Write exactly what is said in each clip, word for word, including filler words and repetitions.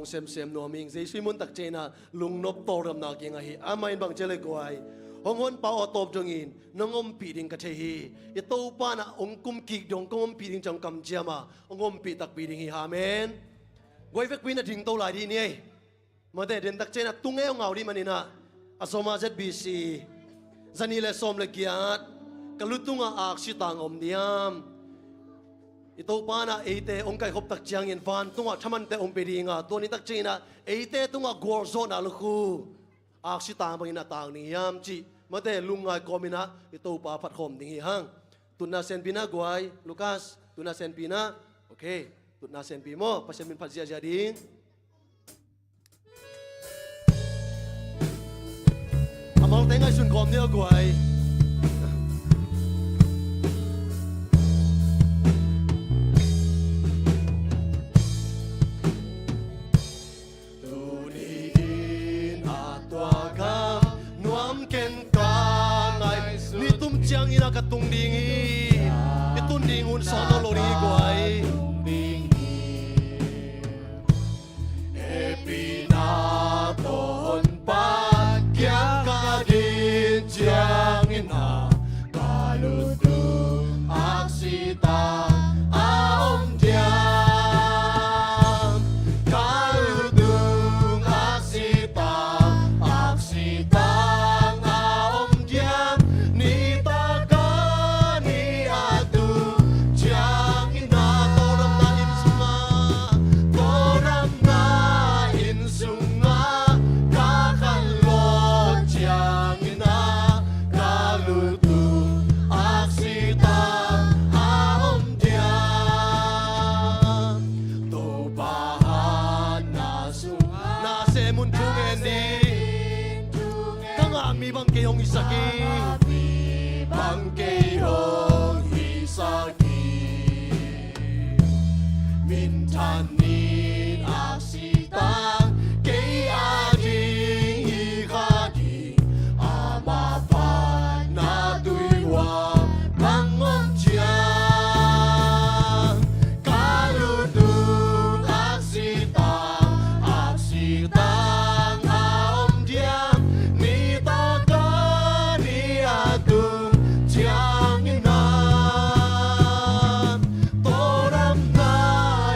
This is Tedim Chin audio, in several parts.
Semsem nuam ing. Jesu i mun tak ciangin ah lungnop tawldamna keng ahi. Amah in bang ci leh guai, hong honpa aw, tawp dongin nong ompih ding ka thei hi. I Topa in ah hong kum kik dong, kong ompih ding ci-a hong kamciam a, hong ompih takpi ding hi. Amen. Guai, vekpi in ah dingto lai dih ni ei. Mate, den tak ciangin ah tung ei, hong au dih manin ah, a sawm a Z B C, za nih le sawm le giat, ka lu tungah aksi tang om diam. I Topa in ah eite hong kaihkhop tak ciangin vantungah thamante hong pia ding a, tua ni tak ciangin ah eite tungah gualzawhna lukhu aksi tang bangin a tang ding hiam cih, mate, lungngai kawmin ah i Topa phat khawm ding hi hang. Tutna senpi na guai, Lucas, tutna senpi na. Ok, tutna senpi maw, Pasian min phat ziahziah ding. A malte ngaihsun kawm ni aw guai. Tuni-in a tua ka nuam ken ka ngaihsun. Ni tum ciangin ah ka tung ding hi. I tun ding hun sawt lo lo ding hi guai. Hehpihna tawh honpa kiang ka din ciangin ah, ka lutung aksi tang a om diam. Ka lutung aksi tang, aksi tang a om diam. Nitak a ni a tung ciangin ah, tawldamna inn sungah, tawldamna inn sungah ka khanlawh ciangin ah, ka lutung aksi tang a om diam. Topa hatna sungah, na sem hun thu ngen ni. Ka ngah mi bang kei hong hisak hi. Bang kei hong hisak hi. Minthan in aksi tang kei a ding hi kha ding. Ama phatna tuihuam bang om ciang, ka lutung aksi tang, aksi tang a om diam. Nitak a ni a tung ciangin ah, tawldamna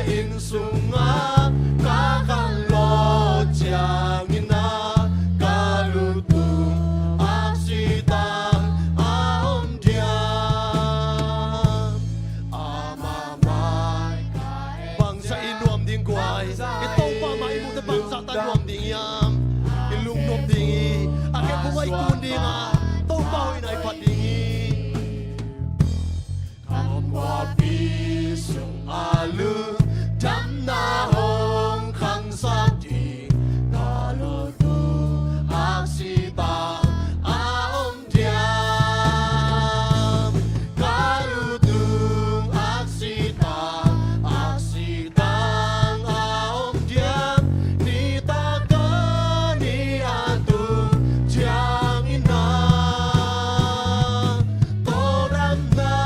inn sungah ka khanlawh ciangin ah, ka lutung aksi tang a om diam. Ama mai ka et. Bangzah i nuam ding guai. I Topa mai i muh teh bangzah ta nuam ding hiam? I lungnop ding hi. A khe phung ah i kun ding a, Topa hoihna i phat ding hi. Khuapi sungah lungdamna hong khangsak ding, ka lutung aksi tang a om diam. Ka lutung aksi tang, aksi tang a om diam. Nitak a ni a tung ciangin ah, tawldamna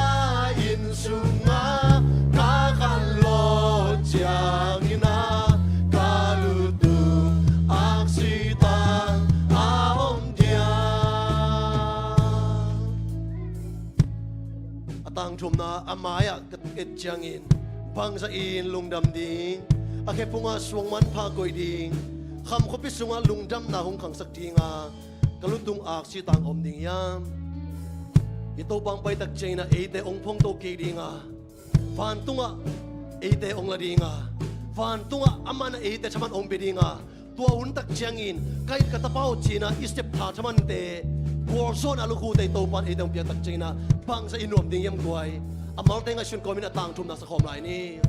inn sungah ka khanlawh ciangin ah, ka lutung aksi tang a om diam. A tangthumna, a mai-ah ka et ciangin bangzah in lungdam ding, a khe phungah suang manpha koih ding, Kham khuapi sungah lungdamna hong khangsak ding a, ka lutung aksi tang om ding hiam? I Topa hong pai tak ciangin ah eite hong phongto kik ding a, vantungah eite hong la ding a, vantungah amah in ah eite thaman hong pia ding a, tua hun tak ciangin ka it ka tapa aw ci-in ah i step tha thamante gualzawhna lukhute i Topa in eite hong piak tak ciangin ah, bangzah i nuam ding hiam guai? A malte ngaihsun kawmin a tangthumna sa khawm lai ni.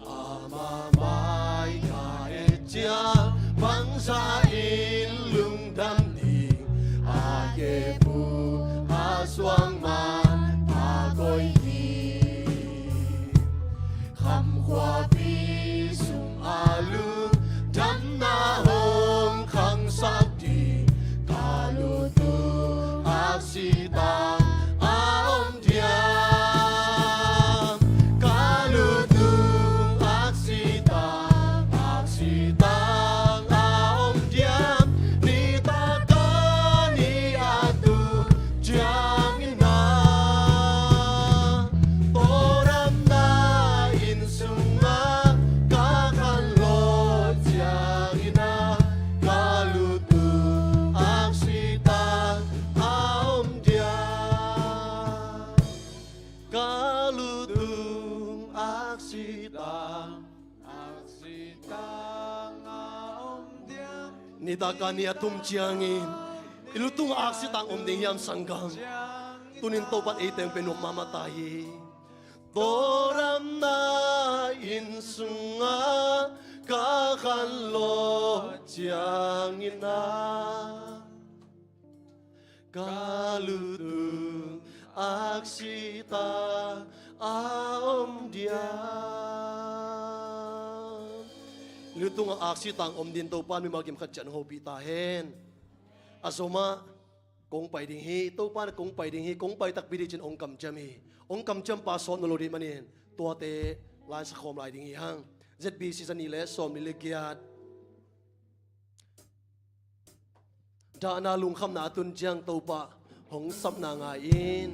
Ama mai ka et ciang bangzah in lungdam ding, a khe phungah suang manpha koih ding, Kham khuapi sungah lungdamna hong khangsak ding, ka lutung aksi tang a om diam. Nitak a ni a thum ciangin i lutung a aksi tang om ding hiam sanggam? Tunin Topan ei teng pe nuam mahmah ta hi. Tawldamna inn sungah ka khanlawh ciangin ah ka lutung aksi tang a om diam? Lutung a aksi tang om din Topan mimal kim khat ciat hong hopih ta hen. A zomah kong pai ding hi, Topan kong pai ding hi, kong pai takpi dih cin hong kamciam hi. Hong kamciam pa sawt nawn lo dih manin tuate lai sakhawm lai ding hi hang. Z B C za nih le sawm nih le giat. Dahna lungkhamna a tun ciang Topa hong sapna ngai in.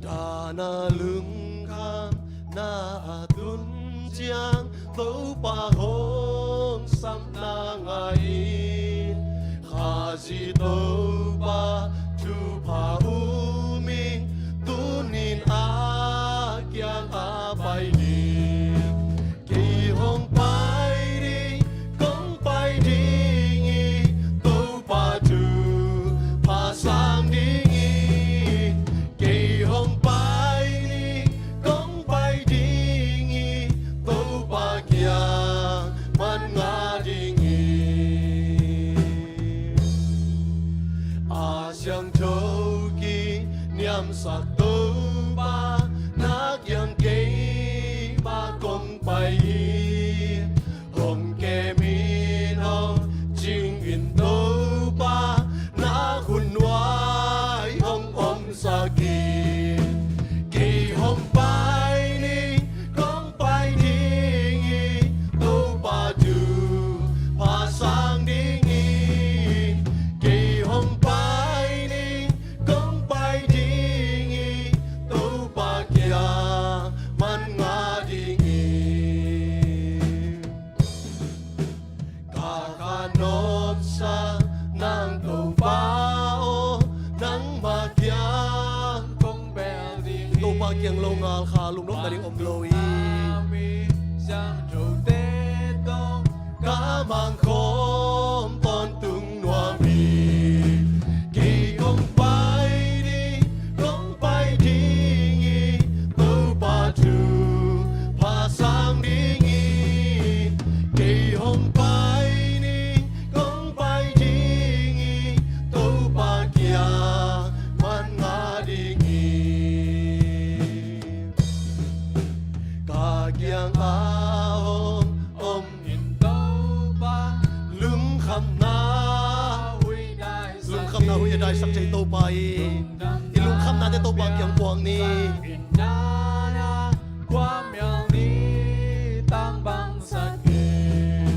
Dahna lungkhamna a tun ciang Topa hong sapna ngai in. Khazih Topa thupha um in, tunin a kiang a pai ding. Kei hong pai ding, kong pai ding hi, Topa thupha sang ding hi. Kei hong pai ding, kong pai ding hi, Topa kiang man ngah ding hi. A siangtho kiniamsak Topa, na kiang keimah kong pai hi. Hong kem in, hong cing in Topa, na hun nuai hong omsak in. Kei hong pai ni, kong pai ding hi, Topa thupha sang ding hi. Kei hong pai ni, kong pai ding hi, Topa kiang man ngah ding hi. Ka khanopsa nang Topa aw, nangmah kiang kong bel ding hi. Topa kiang lo ngal kha lungnop nading om lo hi. Siangthote tawh ka mangkhawm tawntung nuam hi. Kei kong pai ding, kong pai ding hi, Topa thupha sang ding hi. Kei hong pai ni, kong pai ding hi, Topa kiang man ngah ding hi. Ka kiang a hong om in Topa, lungkhamna huih daisak, lungkhamna huih a daisak thei Topa hi. I lungkhamnate Topa kiang puak ni. Khuamial ni tang bangsak in.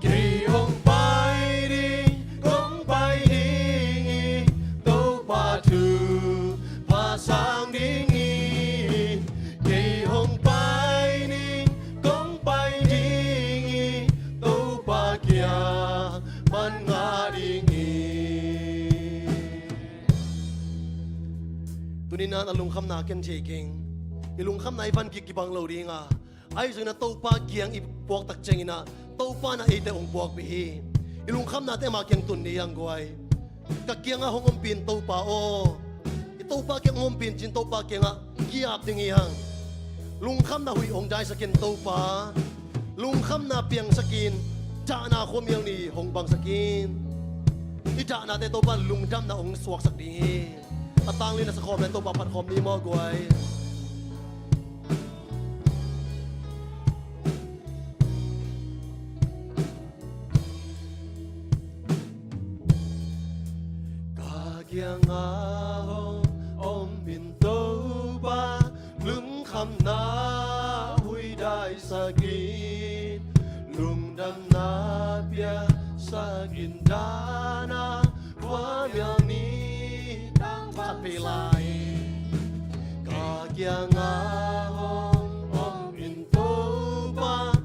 Kei hong pai ding, kong pai ding hi, Topa thupha sang ding hi. Kei hong pai ni, kong pai ding hi, Topa kiang man ngah ding hi. Tuni-in a lungkhamna ken thei keng. I lungkhamna i van kik kibang lo ding a, ahi zongin a Topa kiang i puak tak ciangin a, Topa in a eite hong puakpih hi. I lungkhamnate ama kiang tun ni hang guai. Ka kiangah hong ompih in Topa aw. I Topa kiang hong ompih in cin Topa kiangah ki-ap ding hi hang. Lungkhamna huih hong daisak in Topa. Lungkhamna piangsak in, dahna khuamial ni hong bangsak in. I dahnate Topa lungdamna hong suaksak ding hi. A tanglina sakhawm le Topa phatkhawm ni maw guai. Ka kiangah hong om in Topa, lungkhamna huih daisak in, lungdamna piaksak in, dahna khuamial ni tang bangsak in. Ka kiangah hong om in Topa,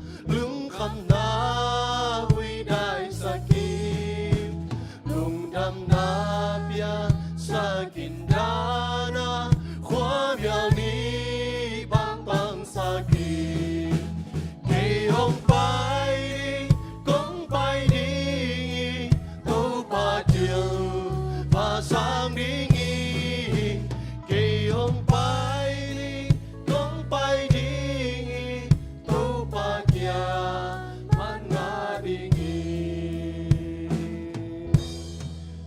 Kei hong pai ding, kong pai ding hi, Topa kiang pha sang ding hi. Kei hong pai ding, kong pai ding hi, Topa kiang man ngah ding hi.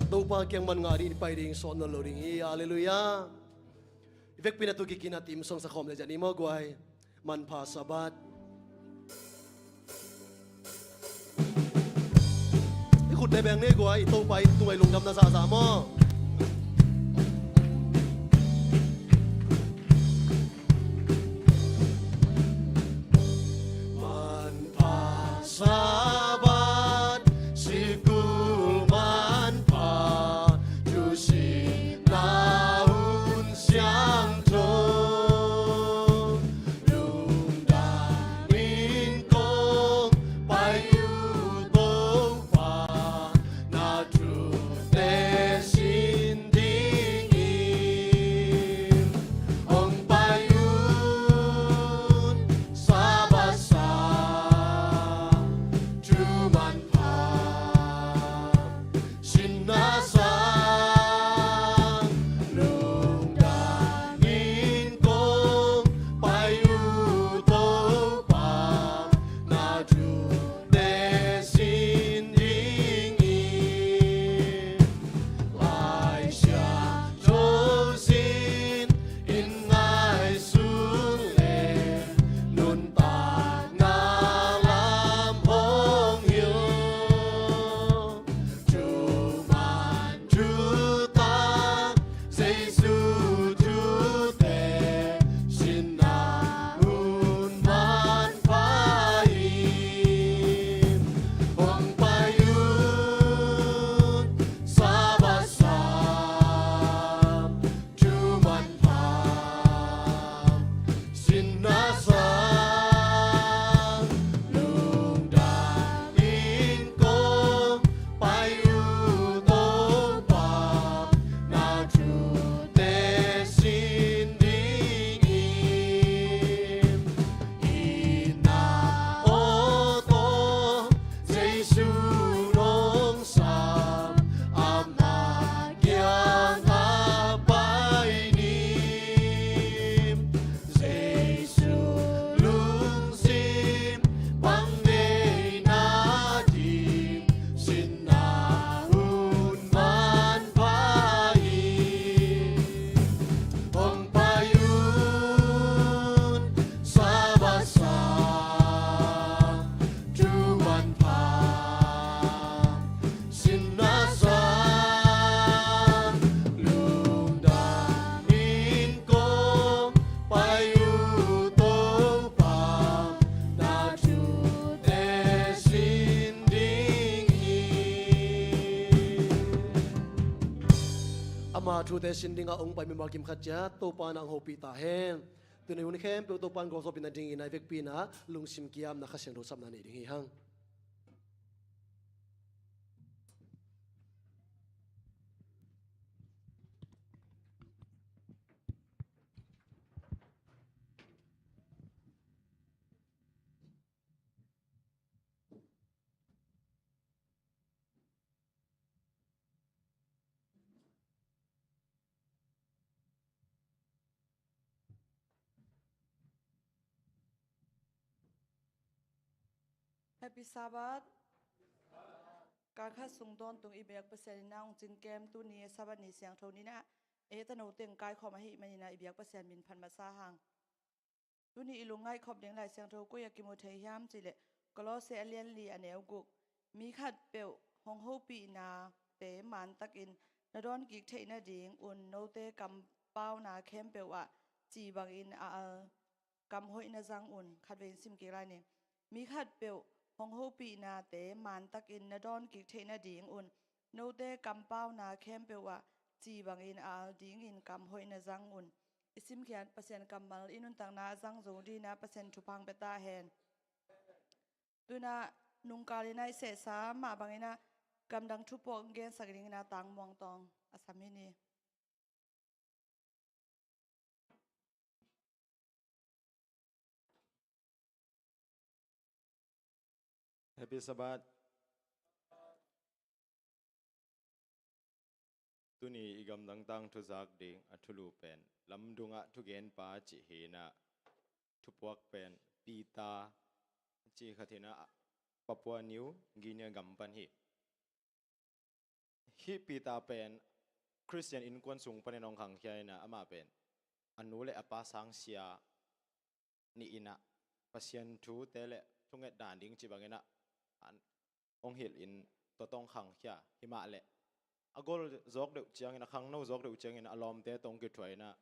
Topa kiang man ngah ding, pai ding, sawt nawn lo ding hi. Halleluiah. I vekpi-in a tu kikin a team song sa khawm le zia ni maw guai. Manpha Sabbath. I khutte beng ni guai, i Topa i tungah i lungdam na zahzah maw. Manpha Sabbath, sikul manpha, tusitna hun siangtho, lungdam in kong pai uh Topa, na thute sin ding hi. Hong pai un, Sabbath sang, thu manpha, sinna sang, lungdam in kong pai uh Topa, na thute sin ding hi. Lai Siangtho sin in ngaihsun leh, nuntakna lam hong hilh. Thuman thutak, Jesu thute, sinna hun manpha in. Hong pai un, Sabbath sang, thu manpha, sinna sang, lungdam in kong pai uh Topa, na thute sin ding hi. Itna aw tawh, Jesu nong sam, ama kiangah pai ni. Jesu lungsim bang nei nading, sinna hun manpha in. Hong pai un, Sabbath sang, thu manpha, sinna sang, lungdam in kong pai uh Topa, na thute sin ding hi. Ama thute sin dingah hong pai mimal kim khat ciat Topa in hong hopih ta hen. Tuni hun khempeuh Topa in gualzawhpih nadingin a i vekpi-in a lungsim kiamna Kha Siangtho sapna nei ding hi hang. Happy Sabbath. Kal khat sung dawntung i biak Pasian in na hong cinkem tuni Sabbath ni siangtho ni-in ah, ei tano teng kaikhawm ahih manin ah i biak Pasian min phat masa hang. Tuni i lungngaih khop ding Lai Siangtho koi-ah kimu thei hiam cih leh, Kolose a lian li a neu guk. Mi khatpeuh hong hopihnate mantakin na dawnkik theih nadingun note kampauna khempeuh ah ci bangin a al kam hoih na zang un. Khatvei in sim kik lai ni. Mi khatpeuh hong hopihnate mantakin na dawnkik theih nadingun note kampauna khempeuh ah ci bangin a al dingin kam hoih na zang un. I simkhiat Pasian kammal i nuntakna a zang zo dingin ah Pasian thupha hong pia ta hen. Tu-in ah nungkal in ah i sehsa mah bangin ah gamdang thu puak hong gensak dingin ah Tang Muang Tawng a sam hi ni. Happy Sabbath. Tuni i gamdang tangthu zak ding a thulu pen lamdungah thugenpa cih hi inah, thupuak pen Peter cih khat hi inah, Papua New Guinea gam pan hi. Hih Peter pen Khristian innkuan sung panin hong khangkhia inah, amah pen a nu le a pa sangsia nih inah Pasian thute le thunget dan ding cih bangin ah an hong hilh in tua tawh hong khangkhia. Himah leh a gol zawk deuh ciangin, a khangno zawk deuh ciangin a lawmte tawh hong kithuah inah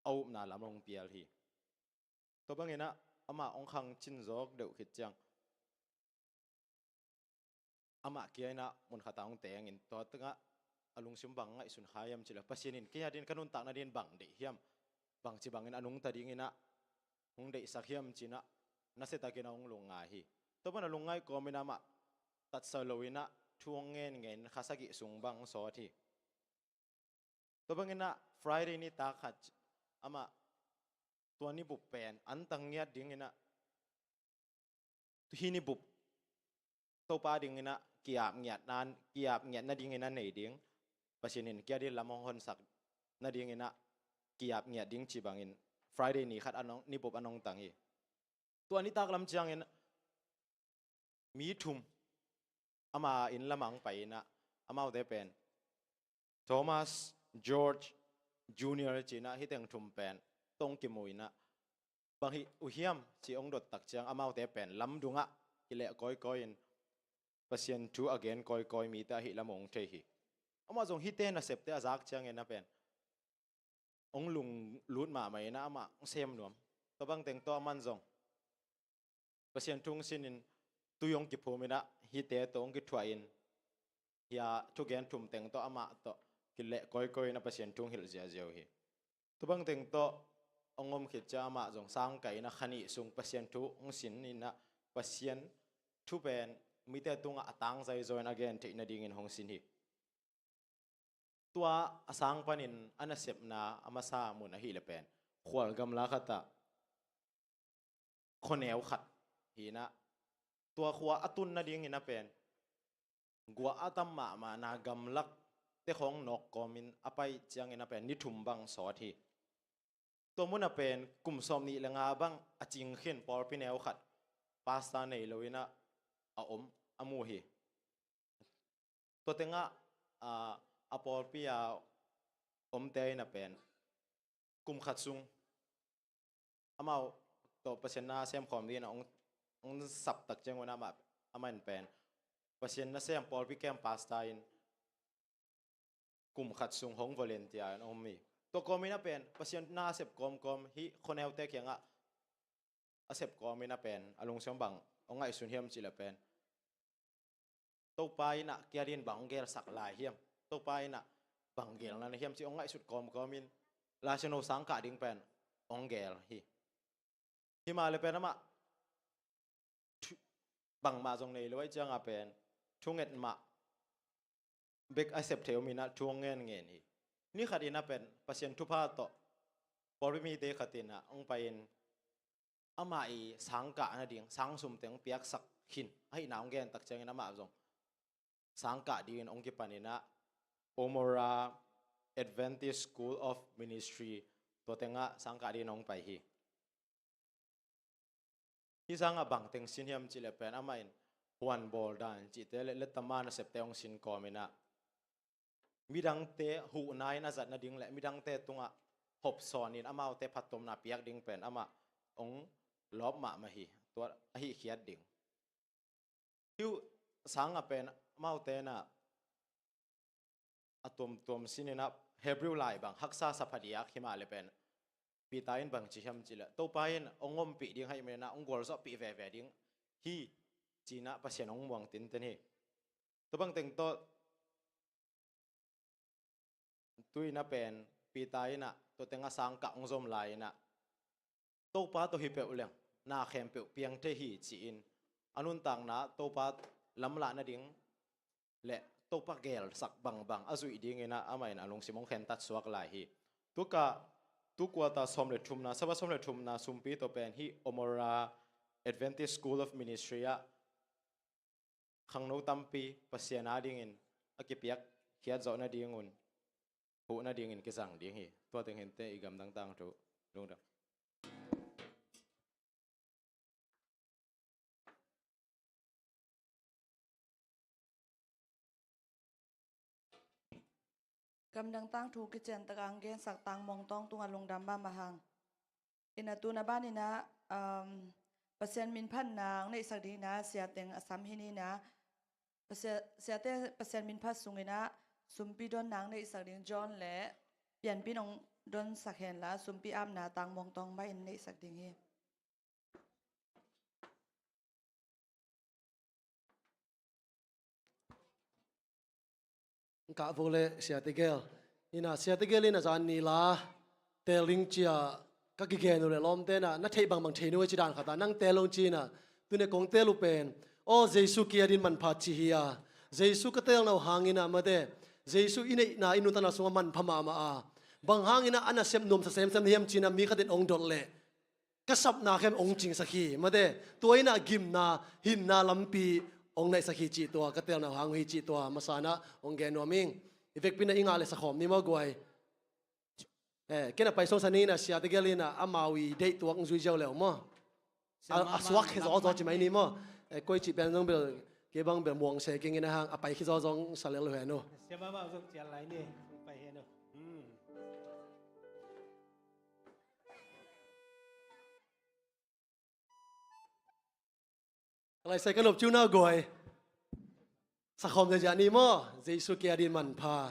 a upna lam hong pial hi. Tua bangin ah amah hong khangcin zawk deuh khit ciang, amah kia inah mun khatah hong tengin, tua tengah a lungsim bang ngaihsun kha hiam cih leh, Pasian in kei a din ka nuntak nadin bang deih hiam, bangci bangin a nungta ding inah hong deihsak hiam ci inah nasiatakin a hong lungngai hi. Tua pan a lungngai kawmin amah tatsa lo inah thu hong ngen ngen kha sagih sung bang hong sawt hi. Tua bangin ah Friday nitak khat amah tua nibup pen antang ngiat ding inah, hih nibup Topa ding inah kiap ngiat nan, kiap ngiat nading inah nei ding, Pasian in kia din lam hong honsak nading inah kiap ngiat ding cih bangin Friday ni khat a nong, nibup a nong tang hi. Tua nitak lam ciangin mi thum ama inn lamah hong pai inah, amaute pen Thomas, George, Junior ci inah hih teng thum pen tawh hong kimu inah, bang hih uh hiam ci hong dot tak ciang, amaute pen lamdungah kileh kawikawi in Pasian thu a gen kawikawi mite ahih lam hong thei hi. Amah zong hihte nasepte a zak ciangin a pen hong lunglut mahmah inah amah hong sem nuam. Tua bang teng tawh aman zong Pasian thu hong sinin tui hong kiphum inah hihte tawh hong kithuah in, hih a thugen thum teng tawh amah tawh kileh kawikawi inah Pasian thu hong hilh ziahziah uh hi. Tua bang teng tawh hong om khit ciang amah zong sangkah inah kha nih sung Pasian thu hong sin inah, Pasian thu pen mite tungah a tangzai zaw in a gen theih nadingin hong sin hi. Tua a sang panin a nasepna a masa mun ahih leh pen khual gamla khatah khuaneu khat hi inah, tua khua a tun nading inah pen guah a tam mahmahna gamlakte khawng nawk kawmin a pai ciangin a pen ni thum bang sawt hi. Tua munah pen kum sawm nih le nga bang a cing khin pawlpi neu khat, pastor nei lo inah a om a mu hi. Tua tengah, ah, a pawlpi a omte inah pen kum khat sung amau tawh Pasian na semkhawm dingin a hong, hong sap tak ciangun amah, amah in pen Pasian na sem pawlpi kem pastor in kum khat sung hong volunteer in a om hi. Tua kawmin a pen Pasian na a sep kawmkawm hih khuaneute kiangah a sep kawmin a pen a lungsim bang hong ngaihsun hiam cih leh pen, Topa inah kia din bang hong gelsak lai hiam, Topa inah bang gelna na hiam cih hong ngaihsut kawmkawmin Lai Siangtho sangkah ding pen hong gel hi. Himah leh pen amah thu, bangmah zong nei lo ahih ciangah pen thunget mah bek a sep thei om inah thu hong ngenngen hi. Ni khat inah pen Pasian thupha tawh pawlpi mite khat inah hong pai in, amah i sangkah nading sangsum teng hong piaksak khin ahihna hong gen tak ciangin amah zong sangkah dingin hong kipan inah Omora Adventist School of Ministry, tua tengah sangkah dingin hong pai hi. Hih sangah bang teng sin hiam cih leh pen amah in huan bawl dan cihte le lettama nasepte hong sin kawm inah, midangte huhna in a zat nading le midangte tungah hopsawn in amaute phattuamna piak ding pen amah hong lawp mahmah hi. Tua ahi khiat ding. Hih uh sangah pen amaute inah a tuamtuam sin inah Hebrew lai bang haksa sa phadiak himah leh pen Peter in bang ci hiam cih leh, Topa in hong ompih ding ahih manin ah hong gualzawhpih veve ding hi ci inah Pasian hong muang tinten hi. Tua bang teng tawh tu inah pen Peter inah tua tengah sangkah hong zom lai inah, Topa tawh hi peuh leng na khempeuh piang thei hi ci-in a nuntakna Topa lamlah nading le Topa gelsak bangbang a zuih ding inah amah in a lungsim hong khentat suak lai hi. Tuka, tu kuata sawm le thumna, Sabbath sawm le thumna sumpi tawh pen hih Omora Adventist School of Ministry ah khangno tampi Pasian adingin a kipiak khiat zawh nadingun huh nadingin kizang ding hi. Tua teng hinte i gamdang tangthu. Lungdam. Gamdang tangthu kician taka ang gensak Tang Mawng Tawng tungah lungdam mahmah hang. Ina tuna ban ina, um, Pasian min phatna ang neihsak ding ina, siateng a sam hi ina, Pasia-, siate Pasian min phat sung ina, sumpi donna ang neihsak ding John le Pianpi nong donsak henla, sumpi apna Tang Mawng Tawng mah in neihsak ding hi. Kah vo le siate gel. Ina siate gel ina zan ni la tel ding cia ka kigen uh le lawmte na, na theih bangbang thei nu e ci dan khata, nang tel ung ci ina, tune kong tel uh pen, aw Jesu kia din manpha ci hi a, Jesu ka telna uh hang ina mate, Jesu i neihna i nuntakna sungah manpha mahmah a, bang hang ina a nasep nuamsa semsem hiam ci ina mi khatin ong dot leh ka sapna khem ong cingsak hi, mate, tua ina gimna, hinna lampi ong naihsak hi cih tua, ka telna hang uh hi cih tua, masa na ong gen nuam ing. I vekpi na i ngah le sakhawm ni maw guai. Eh, kena pai song sa ni na siate gel ina amau i deih tuak zui ziau leu maw. A, a suak khe zaw zaw ci mai ni maw. Eh, koi cih pen zong bel, kei bang bel muang se keng ina hang, a pai khi zaw zong sa lel hen uh. Siama mau zong cial lai ni, pai hen uh. Hmm. Lai sai ka nop ciu na guai. Sakhawm ziazia ni maw. Jesu kia din manpha.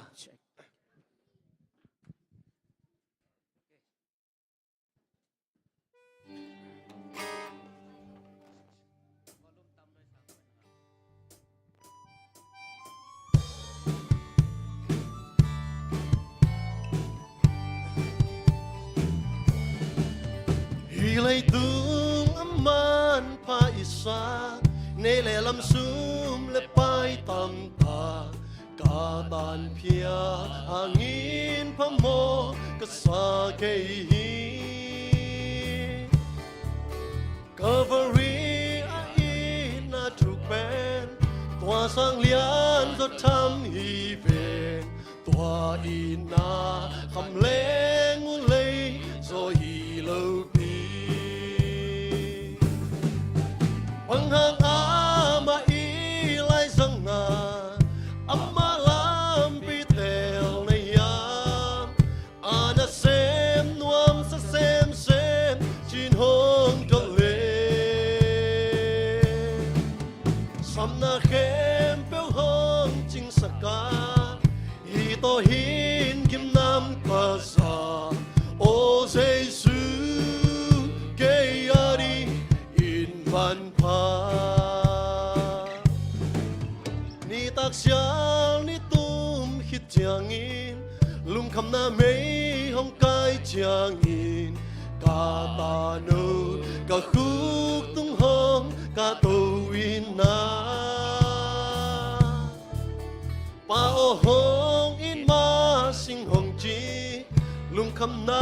Hih leitung a manpha i sa, nei le lam sum le pai tamtak ka tanphiat hangin phamawh ka sa kei hi. Calvary a itna thuk pen tua sang lian zaw tham hi ven. Tua itna kham leng uh lei zaw hi lo pi. Bang hang amah i laizang a, amah lampi tel na hiam? A nasem nuamsa semsem cin hong dot le, sapna khempeuh hong cingsak a, hih tawh hin gimnam ka za. Aw Jesu, kei a dingin manpha. Nitak sial nitum khit ciangin lungkhamna mei hong kai ciangin ka tano ka khuk tung hong kahto in na, Pa aw hong it mah sing hong ci, lungkhamna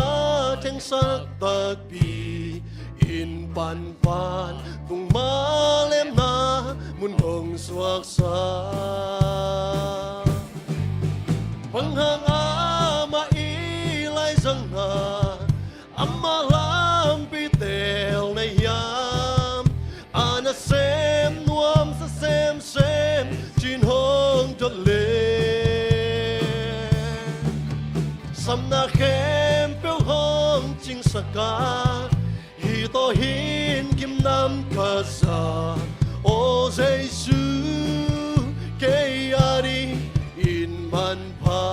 thengsak takpi in pan vantung malemna mun hong suaksak. Bang hang amah i laizang a, amah lampi tel na hiam? A nasem nuamsa semsem cin hong dot le, sapna khempeuh hong cingsak a, hih tawh hin gimnam ka za. Aw Jesu, kei a dingin manpha.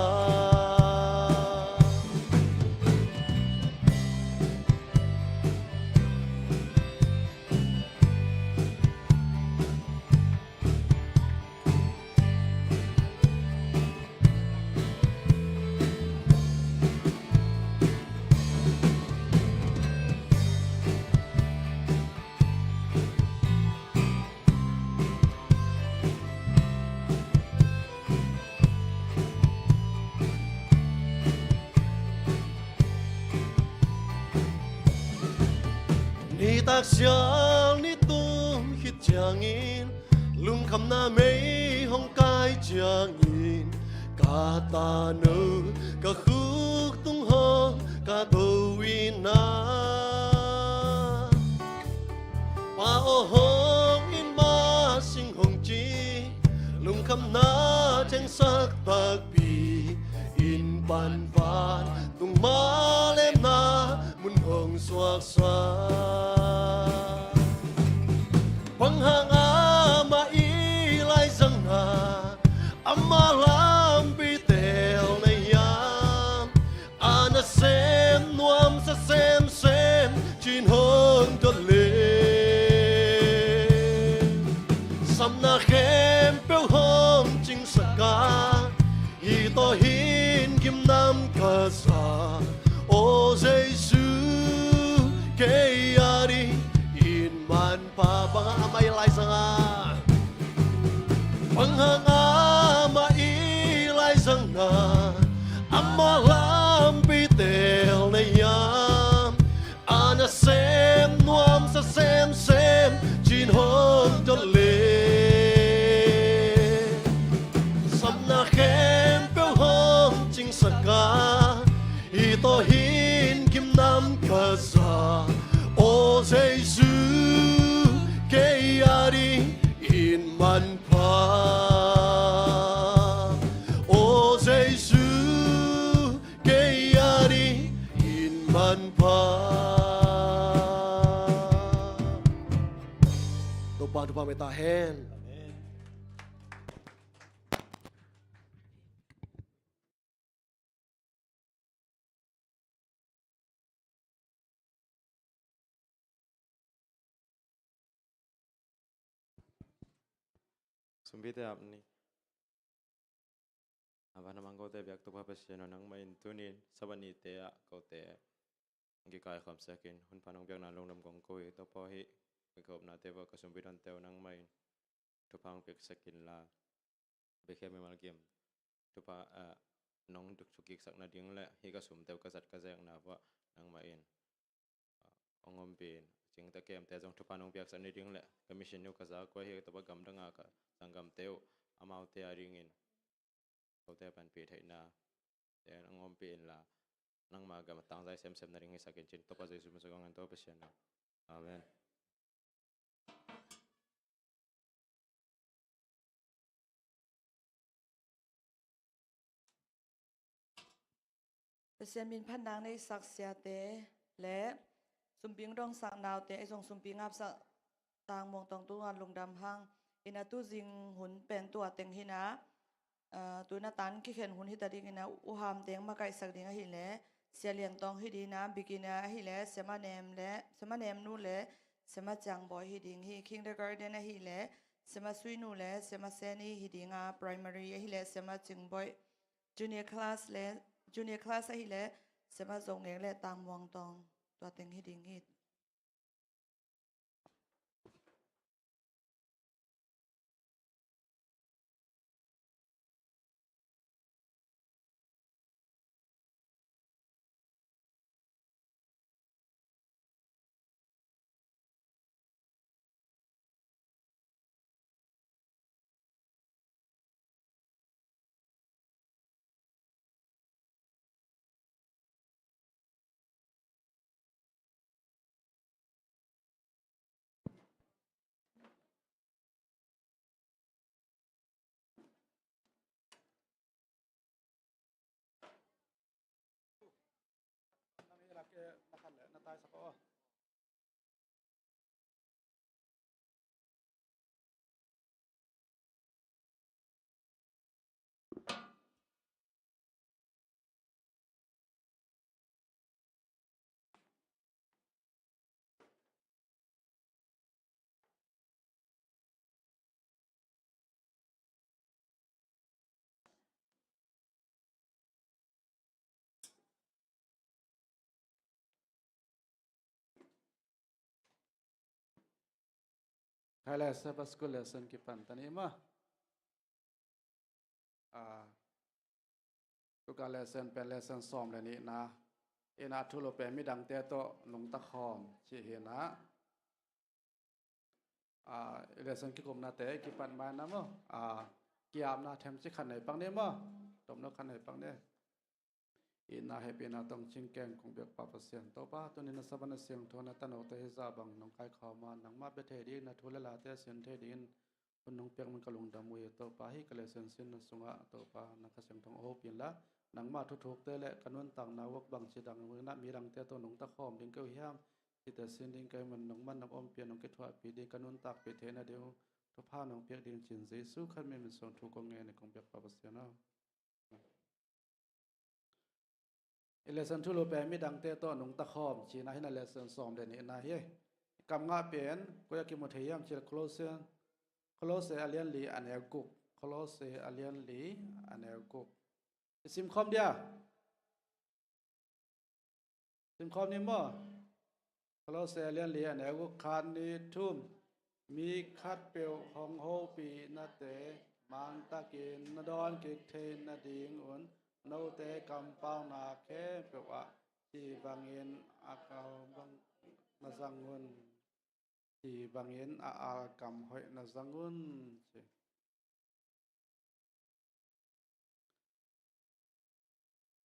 Nitak sial nitum khit ciangin Lungkhamna mei hong kai ciangin ka tano ka khuk tung hong ka do in ah, Pa aw hong in ma sing hong ci, lungkhamna cengsak takpi in pan pan tung ma lemna mun hong suaksak. Bang hang amah i laizang ah amah lampi tel na hiam? A nasem nuamsa semsem cin hong dot le, sapna khempeuh hong cingsak a, hih tawh hin gimnam ka za. Aw Jesu, kei a ding in manpha. Bang hang amah i laizang ah, bang hang amah i laizang ah amah lampi tel na hiam? A nasem nuamsa semsem cin hong dot le, sapna khempeuh hong cingsak a, hih tawh hin gimnam ka za. Aw Jesu, kei a ding in manpha. Aw Jesu, kei a ding in manpha. Topa thupha mita hen. Sumpite ap ni. A van a mang kote biak Topa Pasian aw, nangmah in tunin Sabbath nite ah kote hong kikaikhawm sekin hun pha nong piakna lungdam kong ko hi. Topa aw, hih kikopnate vua ka sumpi donte uh nangmah in thupha hong piaksak inla, Bethlehem mimal kim thupha, ah, nong duk thukiksak nading le hih ka sumte uh ka zat ka zekna vua nangmah in, ah, hong ompih in, cingte kemte zong thupha nong piaksak nading le ka mission uh ka zak uh ahi, Topa gamdang a ka sanggamte uh amaute a dingin kote panpih theihna te nong ompih inla, nangma gam a tangzai semsem nading hisak in, cin Topa Jesu min suang ngen Topa Pasian aw. Amen. Pasian min phatna nei sak siate le sumping dongsak naute, ei zong sumping apsak Tang Muang Tawng tungah lungdam hang. Ina tu zing hun pen tua teng hi na, ah, tu na tan kikhen hun hi ta ding ina, U Ham Teng makaihsak ding ahih leh Sia Lian Tawng hi ding ina, beginner ahih leh Sema Nem le Sema Nem Nu le Sema Ciang Bawi hi ding hi. Kindergarten ahih leh Sema Sui Nu le Sema Seni hi ding a, primary ahih leh Sema Cing Bawi, junior class le, junior class ahih leh Sema Zo Ngek le Tang Muang Tawng, tua teng hi ding hi. Hai le, Sabbath School lesson kipan ta ni maw. Ah, tu ka lesson pen lesson sawm le nihna. Ina thu lo pen midangte tawh nungta khawm cih hi na. a, lesson kikupnate kipan mai na maw, a, kiapna themci khat nei pak ni maw, tomno khat nei pak ni. Itna hehpihna tawh cingkeng kong biak Pa Pasian Topa, tuni na Sabbath na siangtho na tanote hi zah bang nong kaikhawm a, nangmah bia thei ding na thu le late sin thei dingin hun nong piak man ka lungdam uh hi Topa. Hih ka lesson sinna sungah Topa na Kha Siangtho hong hopih inla, nangmah thuthukte le ka nuntakna uah bangci dang inah midangte tawh nungta khawm ding ka hi hiam, cihte sin ding ka hih man nangmah na ompih a nong kithuahpih ding ka nuntakpih theihna ding uh thupha nong piak ding ci-in Jesu Khazih min suang thu kong ngen hi kong biak Pa Pasian aw. I lesson thulu pen midangte tawh nungta khawm cihna hi na, lesson sawm le nihna hi. Kam ngah pen koi ah kimu thei hiam cih leh Colossian, Colosse a lian li a neu guk. Colosse a lian li a neu guk. I simkhawm dia. Simkhawm ni maw? Colosse a lian li a neu guk, khat, nih, thum. Mi khatpeuh hong hopihnate mantakin na dawnkik theih nadingun note kampauna khempeuh ah cih bangin a kal bang na zang un. Cih bangin a alkam hoih na zang un, ci.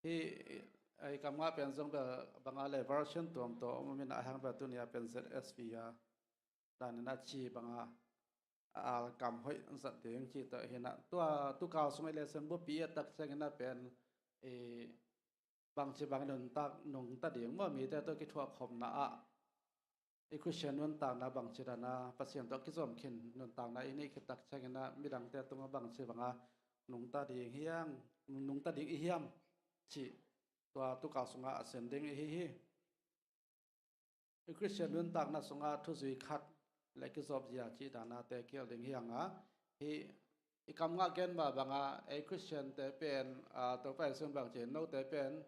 Hih, ei, kam ngah pen zong bel banga le version tuamtuam om in a, hang bel tuni a pen Z S V a dan in a cih banga a alkam hoih zat ding cih tawh hi na. Tua tukal sung i lesson bupi a tak ciangin a pen, ei, bangci bang nuntak, nungta ding maw, mite tawh kithuahkhopna ah i Khristian nuntakna bangci dana Pasian tawh kizom khin nuntakna i neih khit tak ciangin a midangte tungah bangci banga nungta ding hiam, nungta ding i hiam cih tua tukal sungah a sin ding i hi hi. I Khristian nuntakna sungah thuzui khat le kizopzia cih dana tekil ding hi hang a, hih i kam ngah gen mah banga ei Khristiante pen, a, Topa Jesu in bangci, note pen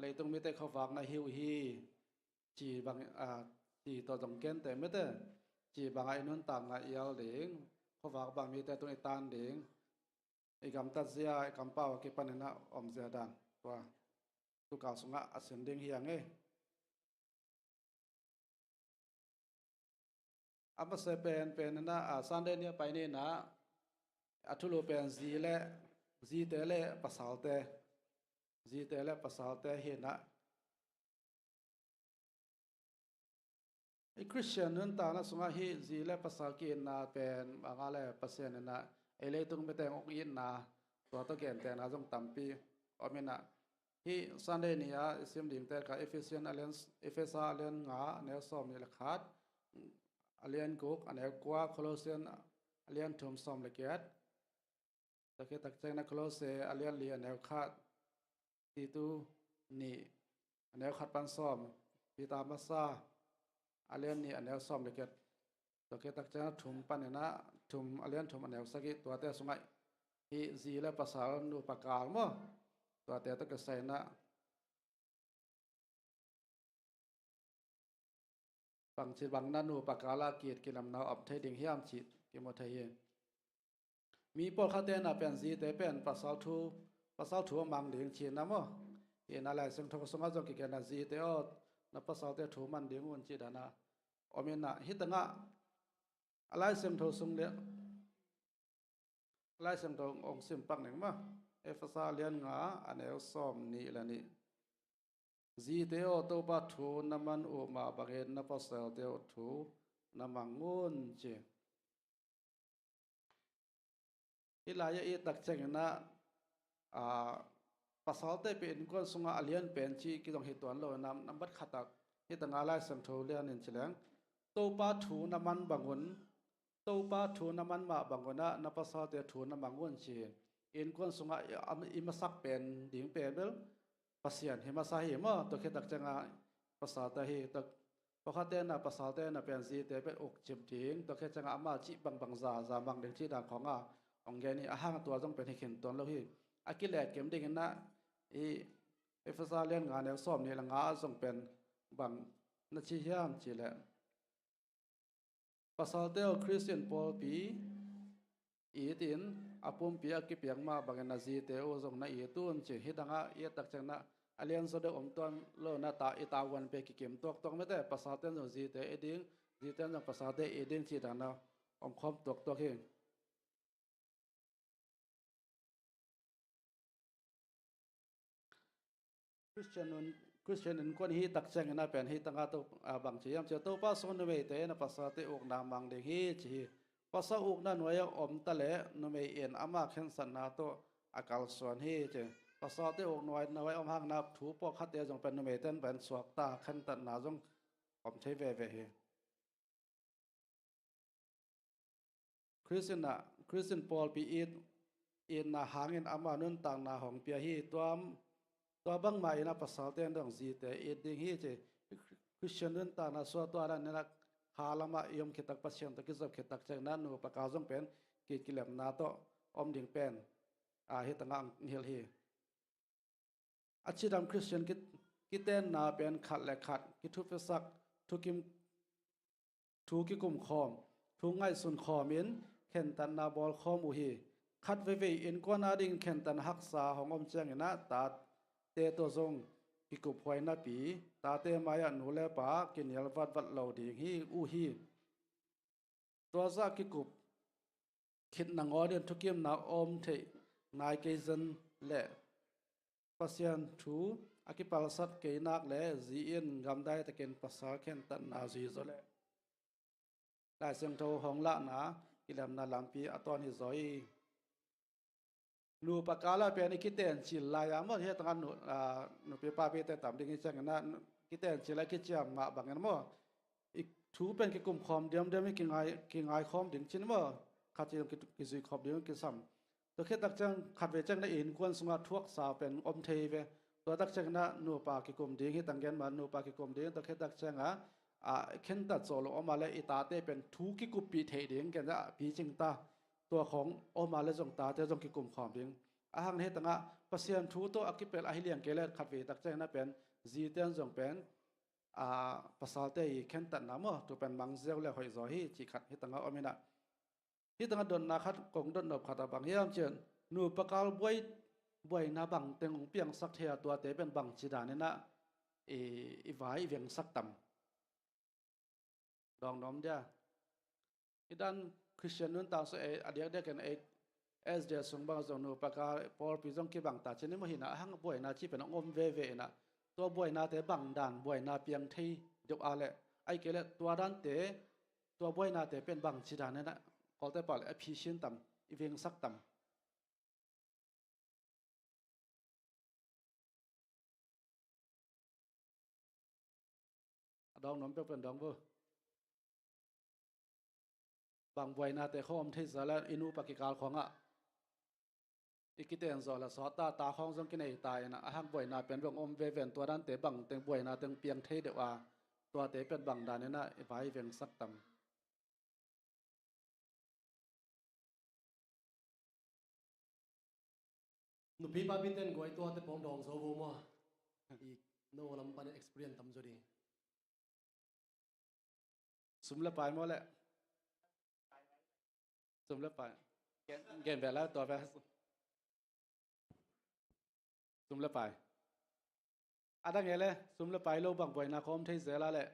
leitung mite khuavak na hi uh hi, ci bang, a, ci tawh zong kente mite, ci banga i nuntakna i al ding, khuavak bang mite tung i tan ding, i gamtatzia, i kampau a kipanin a omzia dan tua tukal sungah a sin ding hi hang ei. A masa pen, pen in a, a, Sunday ni a pai ni in a, a thulu pen zi le, zite le pasalte, zite le pasalte hi in a. I Khristian nuntakna sungah hih zi le pasal ki-itna pen banga le Pasian in a, ei leitung mite hong itna tua tawh gentehna zong tampi om in a, hih Sunday ni a i sim dingte ka Ephesian a lian, Efesa a lian nga a neu sawm nih le khat, a lian guk a neu kua, Colossian a lian thum sawm le giat, tua khit tak ciangin a Colosse a lian li a neu khat, Titu nih a neu khat pan sawm, Peter masa a lian nih a neu sawm le giat, tua khit tak ciangin a thum panin a thum, a lian thum a neu sagih, tuate sungah hih zi le pasal nupa kal maw, tuate tawh kisai in a bangci bang na nupa kal a ki-it kilemna om thei ding hiam cih kimu thei hi. Mi pawlkhatte na pen zite pen pasal thu, pasal thu a mang ding ci-in a maw, hi in a Lai Siangtho sungah zong kigen a, zite aw, na pasalte thu man ding un cih dan a om in a, hih tangah a Lai Siangtho sung le, Lai Siangtho hong sim pak ning maw, Efesa lian nga a neu sawm nih le nih. Zite aw, Topa thu na man uh mah bangin na pasalte uh thu na mang un ci. Hih lai-ah i et tak ciangin a, a, pasalte pen innkuan sungah a lian pen cih kizong hi tuan lo, nam, nambat khat ah hih tangah Lai Siangtho lian in ci leng, Topa thu na man bangun, Topa thu na man mah bangun a na pasalte thu na mang un ci. Innkuan sungah i, i masak pen ding pen bel Pasian hi masa hi maw, tua khit tak ciangah pasalte hi, tua, pawlkhatte na pasalte na pen zite bel ukcip ding, tua khit ciangah amah cih bangbang za, za mang ding cih dan khawngah hong gen hi, a hang tua zong pen hi khin tuan lo hi. A kiletkem dingin a i Efesa lian nga neu sawm nih le nga ah zong pen bang na ci hiam cih leh, pasalte aw, Khristian pawlpi it in a pumpi a kipiak mah bangin na zite uh zong na it un ci. Hih tangah i et tak ciangin a lian zaw deuh om tuan lo in a, ta, i tavuan pen kikim tuaktuak mite, pasalte in zong zite it ding, Zite in zong pasalte it ding cih dan a om khawm tuaktuak hi. Khristian nun, Khristian innkuan i hih tak ciangin a pen hih tangah to, a, bang ci hiam cih leh Topa sung numeite in a pasalte ukna mang ding hi ci hi. Pasal ukna nuai-ah om ta leh numei in ama khensatna tawh a kalsuan hi ci. Pasalte uk nuai, nuai-ah om hangin a thu pawlkhatte zong pen numeite in pen suakta khentatna zong om thei veve hi. Khristian ah, Khristian pawlpi it, itna hangin ama nuntakna hong pia hi. Tua, tua bangmah in a pasalte in dong zite it ding hi ci. Khristian nuntakna suah tua dan in a kha lamah i om khit tak, Pasian tawh kizop khit tak ciangin a nupa kal zong pen ki, kilemna tawh om ding pen, a, hih tangah ang hilh hi. A cidam Khristian ki, kitenna pen khat le khat kithupiasak, thukim, thu kikum khawm, thu ngaihsun khawm in khentatna bawl khawm uh hi. Khat veivei innkuan ading khentatna haksa hong om ciangin a tate tawh zong kikuphuai napi, tate mai-ah nu le pa kinial vatvat lo ding hi uh hi. Tua zah kikup khit nangawn in thukimna om theih nai kei zen leh Pasian thu a kipalsat kei nak leh zi in gamdai takin pasal khentatna zui zaw leh Lai Siangtho hong lahna kilemna lampi a tawn hi zaw hi. Nupa kal ah pen i kitencil lai a maw, hih tangah nu, a, nupi papite tam ding hi ciangin a, kitencil a kiciam mah bangin maw, i thu pen kikum khawm diamdiam hi, kingai, kingai khawm ding cin maw, khat ci ki, kizui khawm ding kisam. Tua khit tak ciang khat vei ciangin a innkuan sungah thuaksa pen om thei ve. Tua tak ciangin a nupa kikum ding hi tang gen mah, nupa kikum ding, tua khit tak ciangin a, a, khentat zawh lo om a leh i tate pen thu kikuppih theih ding gen a picing ta. Tua khawng om a leh zong tate zong kikum khawm ding. A hang hih tangah Pasian thu tawh a kipelh ahi liang kei leh khat vei tak ciangin a pen zite in zong pen, a, pasalte i khentatna maw, tua pen mang ziau leh hoih zaw hi cih khat hih tangah om in a. Hih tangah dotna khat kong dot nop khat a bang hiam cih leh nupa kal buai, buaina bang teng hong piangsak thei a, tuate pen bangci dan in a i, i vai i vengsak tam. Dawng nuam dia. Hih dan Khristian nuntak sung ei, a diakdiak in ei S D A sung bang zong nupa kal pawlpi zong kibang ta cin i maw, hi in a, a hang buaina cih pen hong om veve in a. Tua buainate bang dan buaina piang thei deuh a leh, ahih kei leh tua dante, tua buainate pen bangci dan in a, Kawlte pau leh a phisin tam, i vengsak tam. A dawng nuam peuh pen dawng vo. Bang buainate khawng om thei zel a, i nupa kikal khawngah i kiten zawh leh sawt ta, ta khawng zong kinei ta in a, a hang buaina pen bang om veve in, tua dante bang teng buaina teng piang thei deuh a, tuate pen bang dan in a i vai vengsak tam. Nupi papi ten guai tuate pawng dawng zo vo maw? I no lam pan experience tam zo ding. Sum le pai maw leh? Sum le pai. Gen, gen ve la tua ve. Sum le pai. A dang e le, sum le pai lo bang buaina khawng om thei zel a leh.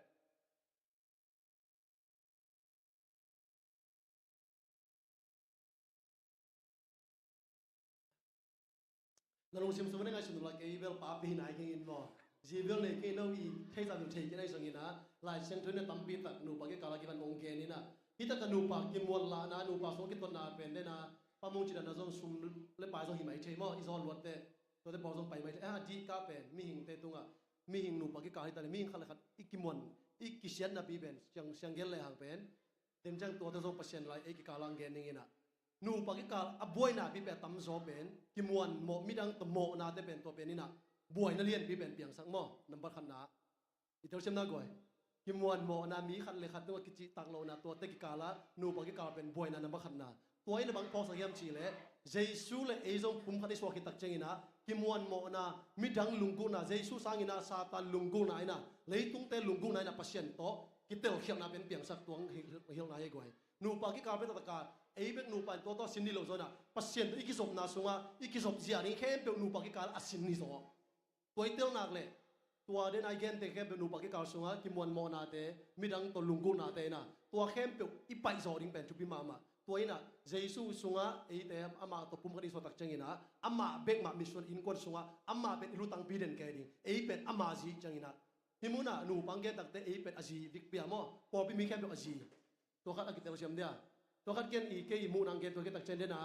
Na lungsim sung na ngaihsun uh la, kei bel papi nai kei ing maw. Zi bel nei kei, no i theih zah uh thei kei nai zongin a, Lai Siangtho in a tampi tak nupa kikal a kipan hong gen in a. Hih takah nupa kimuan lahna, nupa sung kituatna pen den a, pa mong cih dan a zong sum le pai zong hi mai thei maw, i zawn luat teh. Tuate pawl zong pai mai thei. A, dih kah pen mihingte tungah, mihing nupa kikal hi ta leh, mihing khat le khat i kimuan, i kisiatnapi pen siang, siang gen lehang pen. Tua ciang tuate zong Pasian lai ei kikal ah gen ning in a. Nupa kikal a buainapi pen a tamzaw pen kimuan mawh, midang tawh mawhnate pen tua pen in a buaina lianpi pen piangsak maw, nambat khatna. I telsiamna guai. Kimuan mawhna, mi khat le khat tungah kicihtak lohna, tuate kikal ah nupa kikal pen buaina nambat khatna. Tua in a bang phawksak hiam cih leh, Jesu le ei zong pumkhat i suak khit tak ciangin a, kimuan mawhna, midang lunggulhna, Jesu sangin a Satan lunggulhna in a, leitungte lunggulhna in a Pasian tawh kitelkhialhna pen piangsak, tua hong hilh, hilhna hi guai. Nupa kikal pen taktak a, ei bek nupa in tua tawh sin ni lo zaw in a, Pasian tawh i kizopna sungah, i kizop zia ding khempeuh nupa kikal a sin ni zaw. Tua i tel nak leh, Tua den a i gente khempeuh nupa kikal sungah kimuanmawhnate, midang tawh lunggulhnate inah, tua khempeuh i paihzaw ding pen thupi mahmah. Tua inah Jesu sungah eite amah tawh pum khat i suahtak cianginah amah bek mah mission innkuan sungah amah pen i lutangpi den kei ding. Ei pen ama zi cianginah hih munah nupa hong gen takte ei pen a zi vikpi a maw, pawlpi mi khempeuh a zi. Tua khat a kitelsiam dia. Tua khat ken i kei i muhna hong gen tua kei tak ciang dena,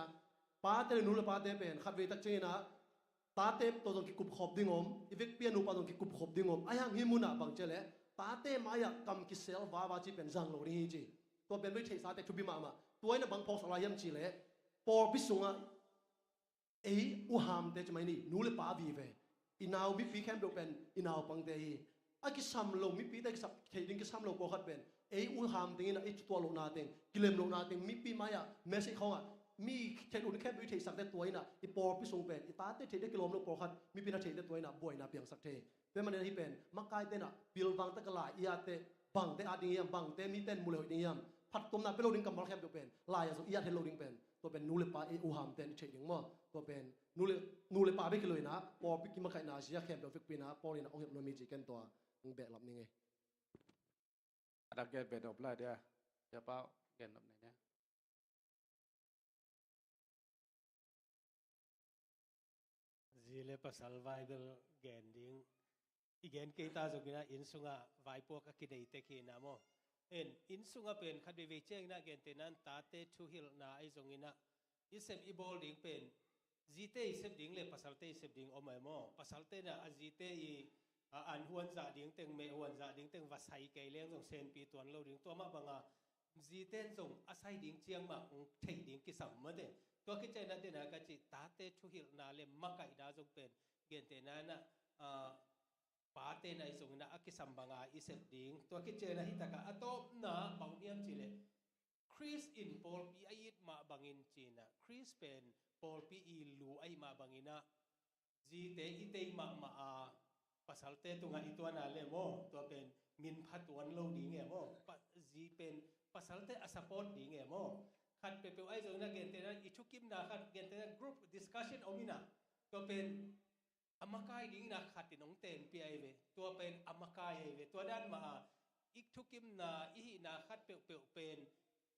pate le nu le pate pen khatvei tak cianginah tate tawh zong kikupkhop ding om, i vekpi a nupa zong kikupkhop ding om. Ahi hang hih munah bang ciah leh tate mai-ah kam kisel vava cih pen zang lo ding hi ci. Tua pen bei theihsa tek thupi mahmah. Tua inah bang phawksak lai hiam cih leh pawlpi sungah ei uhamte ci mai ni, nu le pa vive. I nau mipi khempeuh pen i naupangte hi. A kisam lo mipite kisam, theih ding kisam lo pawlkhat pen ei uham dingin a i tuah lohna teng, kilem lohna teng, mipi mai-ah message khawngah mi theih lo ding khempeuh i theihsakte tua inah i pawlpi sung pen i tate theihte kilawm lo pawlkhat mipi na theihte tua inah buaina piangsak thei. Tua manin hih pen makaite inah pilvang taka lai i atte bangte at ding hiam, bangte mite in mu le hoih ding hiam, phattuamna pia lo ding kammal khempeuh pen lai-ah zong i at het lo ding pen tua pen nu le pa ei uhamte in i theih ding maw. Tua pen nu le, nu le pa bek hi lo inah pawlpi kimakaihna zia khempeuh vekpi inah Paul inah hong hilh nuam hi ci ken tua hong behlap ning ei. A dak gen pen nop lai dia. Sia Pau gen nop nei dia. Zi le pasal vai bel gen ding. I gen kei ta zongin ah inn sungah vaipuak a kinei tek hi na maw. En, inn sungah pen khat veivei ciangin ah gentehna in tate thuhilhna ahi zongin ah i sep i bawl ding pen zite i sep ding le pasalte i sep ding om ai maw. Pasalte na a zite i, a, an huan zah ding teng, meh huan zah ding teng va sai kei leng zong senpi tuan lo ding. Tua mah banga zite in zong a sai ding ciang mah hong theih ding kisam mate. Tua khit ciangin ah dena ka cih tate thuhilhna le makaihna zong pen gentehna in ah, a, pate na i zongin ah a kisam banga i sep ding. Tua khit ciangin ah hi takah a tawpna bang hiam cih leh Khrist in pawlpi a it mah bangin ci-in ah Khrist pen pawlpi i lu ahi mah bangin ah zite i tei mahmah a pasalte tungah i tuan a le maw, tua pen min pha tuan lo ding e maw. Pa, zi pen pasalte a support ding e maw. Khat peuhpeuh ahi zongin ah gentehna i thukimna khat gentehna group discussion om in ah tua pen a makai dingin ah khat in hong tenpih ahi ve. Tua pen a makai ahi ve. Tua dan mah a i thukimna i hihna khat peuhpeuh pen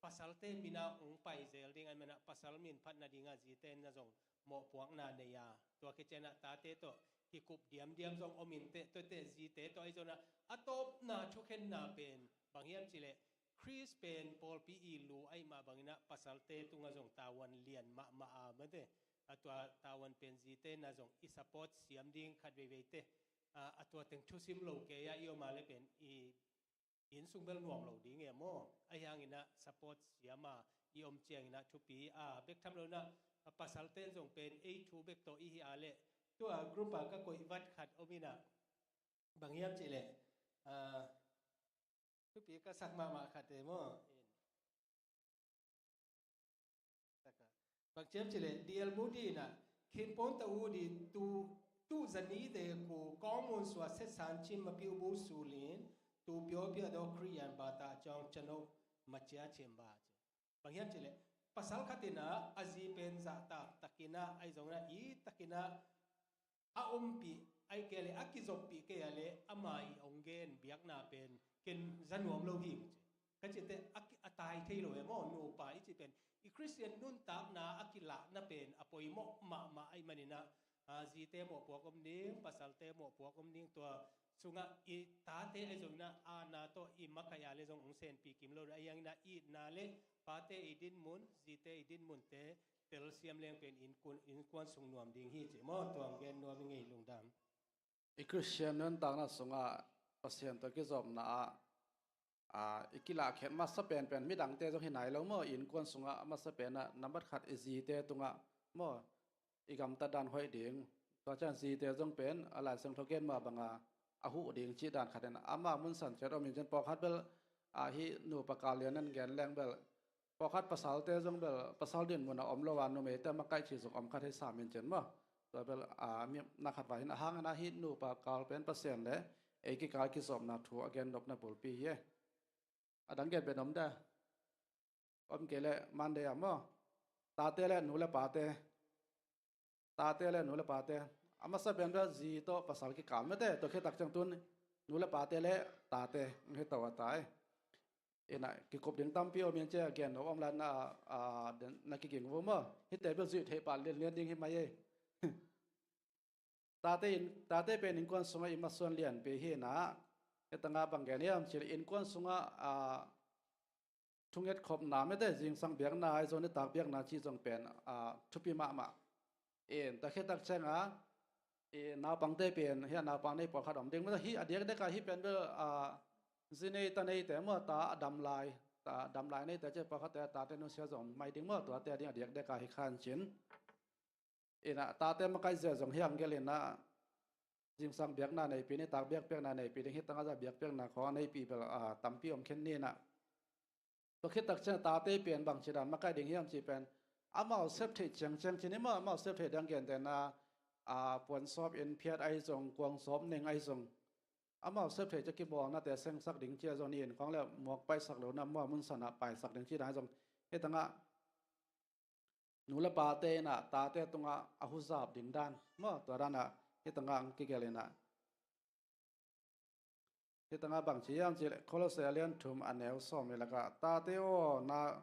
pasalte min ah hong pai zel ding ahih manin ah pasal min phat nading ah zite in ah zong mawhpuakna nei a, tua khit ciangin ah tate tawh kikup diamdiam zong om in teh, tuate zite tawh ahi zongin ah a tawpna thukhenna pen bang hiam cih leh Khrist pen pawlpi i lu ahi mah bangin ah pasalte tungah zong tavuan lian mahmah a mate. A tua tavuan pen zite na zong i support siam ding khat veivei te. A, a tua teng thusim lo kei a i om a le pen i inn sung bel nuam lo ding e maw. Ahi hangin ah support siam a i om ciangin ah thupi a bek tham lo in ah a pasalte in zong pen ei thu bek tawh i hi a leh tua group a ka koih vat khat om in ah bang hiam cih leh, a, thupi ka sak mahmah khat e maw. Bang hiam cih leh D L Moody in ah khinpon ta u di tu, tu zani de ku kawng mun sua set san chin ma piu bu su lin tu pio pia do Khristian ba ta ciang cano ma cia chin ba ci. Bang hiam cih leh pasal khat in ah a zi pen zahtak takin ah ahi zongin ah i takin ah a ompih ahi kei a le a kizoppih kei a le ama i hong gen biakna pen ken za nuam lo hi ci. Ka cihte a ki, a tai thei lo e maw, nupa i cih pen i Khristian nuntakna a kilahna pen a poimawh mahmah ahih manin ah, a, zite mawhpuak om ding, pasalte mawhpuak om ding, tua sungah i tate ahi zongin ah aana tawh i makaih a le zong hong senpi kim lo ding. Ahi hangin ah i itna le pate i dinmun, zite i dinmunte telsiam leng pen innkuan, innkuan sung nuam ding hi ci maw. Tua hong gen nuam i ngei lungdam. I Khristian nuntakna sungah Pasian tawh kizopna ah, a, i kilahkhiat masa penpen midangte zong hi nai lo maw. I innkuan sungah a masa pen ah nambat khat i zite tungah maw i gamtat dan hoih ding. Tua ciang zite zong pen a Lai Siangtho gen mah banga a huh ding cih dan khat in ama mun san ciat om in cin pawlkhat bel, a, hih nupa kal lian in gen leng bel pawlkhat pasalte zong bel pasal dinmun a om lo a numeite makaih cih zong om khat hi sam in cin maw. Tua bel, a, mi na khat vai hin a hang in a hih nupa kal pen Pasian le ei kikal kizopna thu a gen nopna bulpi hi e. A dang gen pen om de. Om kei leh Monday ah maw. Tate le nu le pate. Tate le nu le pate. A masa pen bel zi tawh pasal kikal mete, tua khit tak ciang tun nu le pate le tate hi to a tai. Ina kikup ding tampi om in cia gen no om la na, a, den, na kiging vu maw. Hite bel zuih theih pah lianlian ding hi mai ei. Tate in, tate pen innkuan sungah i masuan lianpi hi na. Hita ngah bang gen hiam cih leh innkuan sungah, a, thunget khopna mete, zingsang biakna ahi zong, nitak biakna cih zong pen, a, thupi mahmah. In, tua khit tak ciangah, i, naupangte pen, hih a naupang nei pawlkhat om ding. Mete hih a diakdiak ah hih pen bel, a, zi nei ta neite maw, ta a dam lai, ta a dam lai neite cia pawlkhatte tate nusia zong mai ding maw, tuate a ding a diakdiak ah hi khan cin. Ina tate makaih zia zong hiang gel ina zingsang biakna neipi, nitak biakpiakna neipi ding, hih tangah zah biakpiakna khawng a neipi bel, a, tampi om khin ni ina. Tua khit tak ciang tate pen bangci dan makaih ding hiam cih pen amau sep theih ciangciang ci ni maw, amau sep theih dang gente na, a, puan sawp in phiat ahi zong, kuang sawp neng ahi zong, amau sep theih cia kibawlnate sengsak ding cia zong ni in khawng le muak paihsak lo na maw, mun sanah paisak ding ci dan ahi zong. Hih tangah nu le pate inah tate tungah a huzap ding dan maw, tua danah hih tangah ang kigel inah. Hih tangah bangci hiam cih leh Kolose a lian thum a neu sawm nih lakah, tate aw, na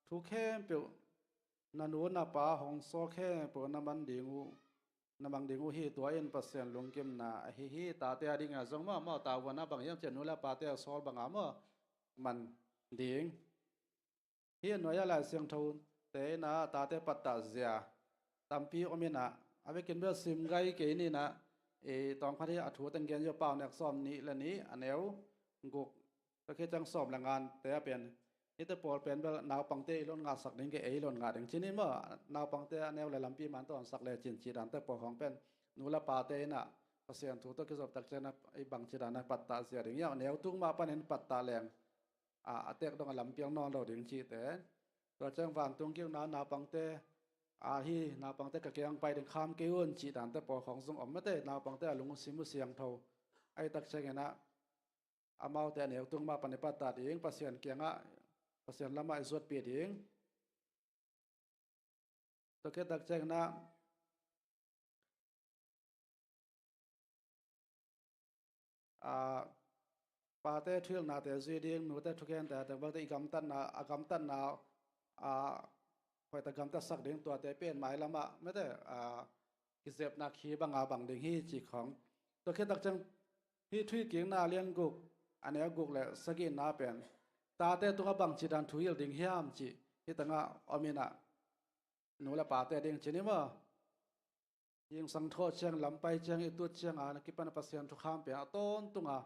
thu khempeuh, na nu na pa hong sawl khempeuh na man ding uh, na mang ding uh hi, tua in Pasian lungkimna ahi hi. Tate a dingah zong maw, maw, tavuan a bang hiam cih leh nu le pate a sawl bangah maw, man ding. Hih nuai-ah Lai Siangtho te inah tate pattah zia tampi om inah, a vekin bel sim gai kei ni inah, i tawmkhat hi a thu teng gen zia, Paunek sawm nih le nih a neu guk, tua khit ciang sawm le ngate a pen, hihte pawl pen bel naupangte i lon ngahsak ding kei, ei lon ngah ding ci ni maw, naupangte a neu le lampi man tawnsak le cin ci dante pawl khawng pen nu le pate inah Pasian thu tawh kizop tak ciang a i bangci dan a pattah zia ding hiam, a neu tung mah panin pattah leng a, a tek dong a lampiang nawn lo ding cihte. Tua ciang vantung gilna naupangte, a, hi naupangte ka kiang pai ding kham kei un cih dante pawl khawng zong om mete, naupangte a lungsim uh siangtho. Ahi tak ciang inah amaute a neu tung mah pan i pattah ding, Pasian kiangah, Pasian lamah i zuatpih ding. Tua khit tak ciang inah, a, pate thuhilhnate zui ding, nute thugente a teng bangte i gamtatna, a gamtatna, a, hoihtak gamtatsak ding, tuate pen mailamah mete, a, kizepna khi banga bang ding hi ci khawng. Tua khit tak ciang hih Thuhilhkikna a lian guk a neu guk le sagihna pen tate tungah bangci dan thu hilh ding hiam cih hih tangah om inah, nu le pate ding ci ni maw. Zingsang thawh ciang, lampai ciang, i tut ciang a na kipan a Pasian thukham pen a tawntunga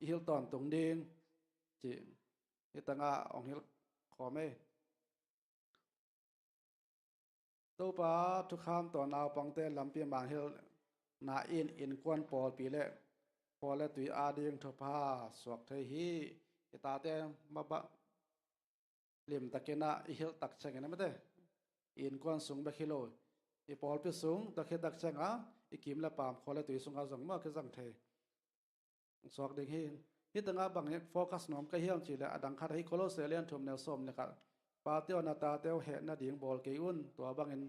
i hilh tawntung ding cih hih tangah hong hilh khawm ei. Topa thukham tawh naupangte lampi manghilhna in innkuan pawlpi le khual le tui ading thupha suak thei hi. I tate mabang limtakin ah i hilh tak ciangin a mete, i innkuan sung bek hi lo, i pawlpi sung, tua khit tak cianga i kim le paam, khual le tui sungah zong maw kizang thei suak ding hi. Hih tangah bang focus nuam ka hiam cih leh a dang khat ahi, Kolose lian thum neu sawm le khat, pate aw, na tate uh hehna ding bawl kei un, tua bangin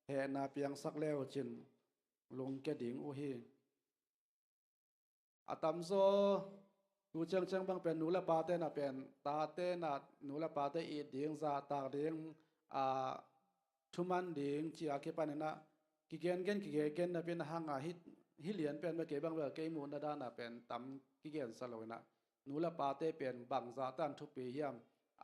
hehna piangsak le uh cin lungkia ding uh hi. A tamzaw tu ciangciang bang pen nu le pate na pen, tate na nu le pate it ding, zahtak ding, a, thuman ding ci a kipanin ah kigengen kigengen napi na hanga hih, hih lian pen bel kei bang bel kei muhna dana pen tam kigensa lo inah, nu le pate pen bangzah tan thupi hiam?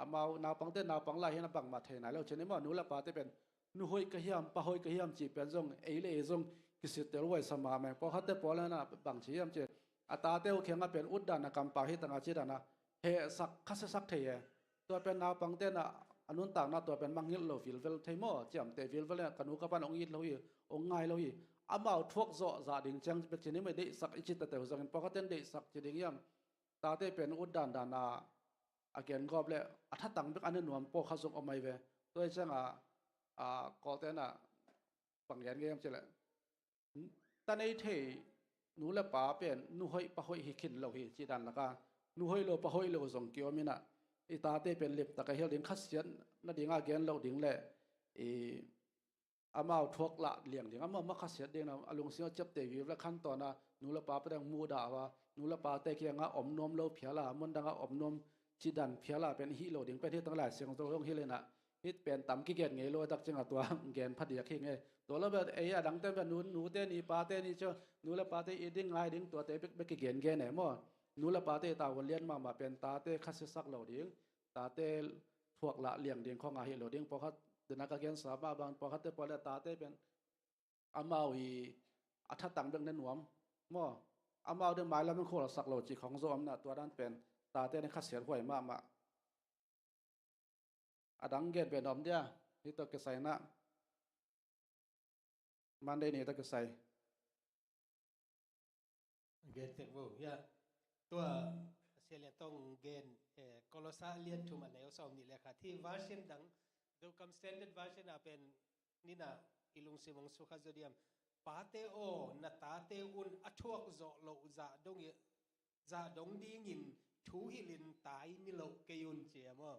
Amau naupangte naupang lai hi na bangmah thei nai lo ci ni maw. Nu le pate pen nu hoih ka hiam, pa hoih ka hiam cih pen zong ei le ei zong kisittel huaisa mahmah. Pawlkhatte pawl inah bang ci hiam cih, a tate uh kiangah pen utdan a kampau hi tangah ci dana hehsak khasiasak thei e. Tua pen naupangte na a nuntakna tua pen mangngilh lo vilvel thei maw, ciamteh vilvel inah ka nu ka pan hong it lo hi, hong ngai lo hi. Amau thuak zawh zah ding ciang bek ci ni maw, deihsak i ci tete uh zongin pawlkhatten deihsak ci ding hiam? Tate pen utdan dana a kengawp le a thatang bek a na nuam pawlkhat zong om ahi ve. Tua hi cianga, a, Kawlten ah bang gen ngei hiam cih leh, ta nei thei nu le pa pen nu hoih pa hoih hi khin lo hi cih dan laka, nu hoih lo pa hoih lo zong kiom inah, i tate pen limtak a hilh ding, khasiat nadinga gen loh ding le i amau thuak lah liang ding, amau mah khasiat ding na, a lungsim a ciapteh vive le khantawn a nu le pate dang mudah a, nu le pate kiangah om nuam lo phial a, mun dangah om nuam cidan phial a pen hi lo ding pen hi tang Lai Siangtho hong hi leh na, hih pen tam kigen ngei lo a, tak ciangah tua gen phadiak hi ngei. Tua lo bel ei a dangte bel nu, nute ni pate ni cia, nu le pate i ding ngai ding tuate bek bek kigen gen e maw. Nu le pate i tavuan lian mahmah pen tate khasiasak lo ding, tate thuak lah liang ding khong a hi lo ding. Pawlkhat dena ka gensa mah bang, pawlkhatte pawlkhatte pen amau i a thatang bek na nuam maw, amau ding mailam in khualsak lo cih khong zong om na, tua dan pen tate ding khasiat huai mahmah. A dang gen pen om dia, hih tawh kisai na, Monday ni tawh kisai. Gen tek vo, ya. Tua Sia Lian Tong gen, eh, Kolosa lian thum a neu sawm nih le khat. Hih version dang, Dukam's Standard Version a pen nina i lungsim hong sukha zaw diam. Pate aw, na tate un a thuak zawh loh zah dong i, zah dong dingin thu hilhin tai ni loh kei un ci a maw.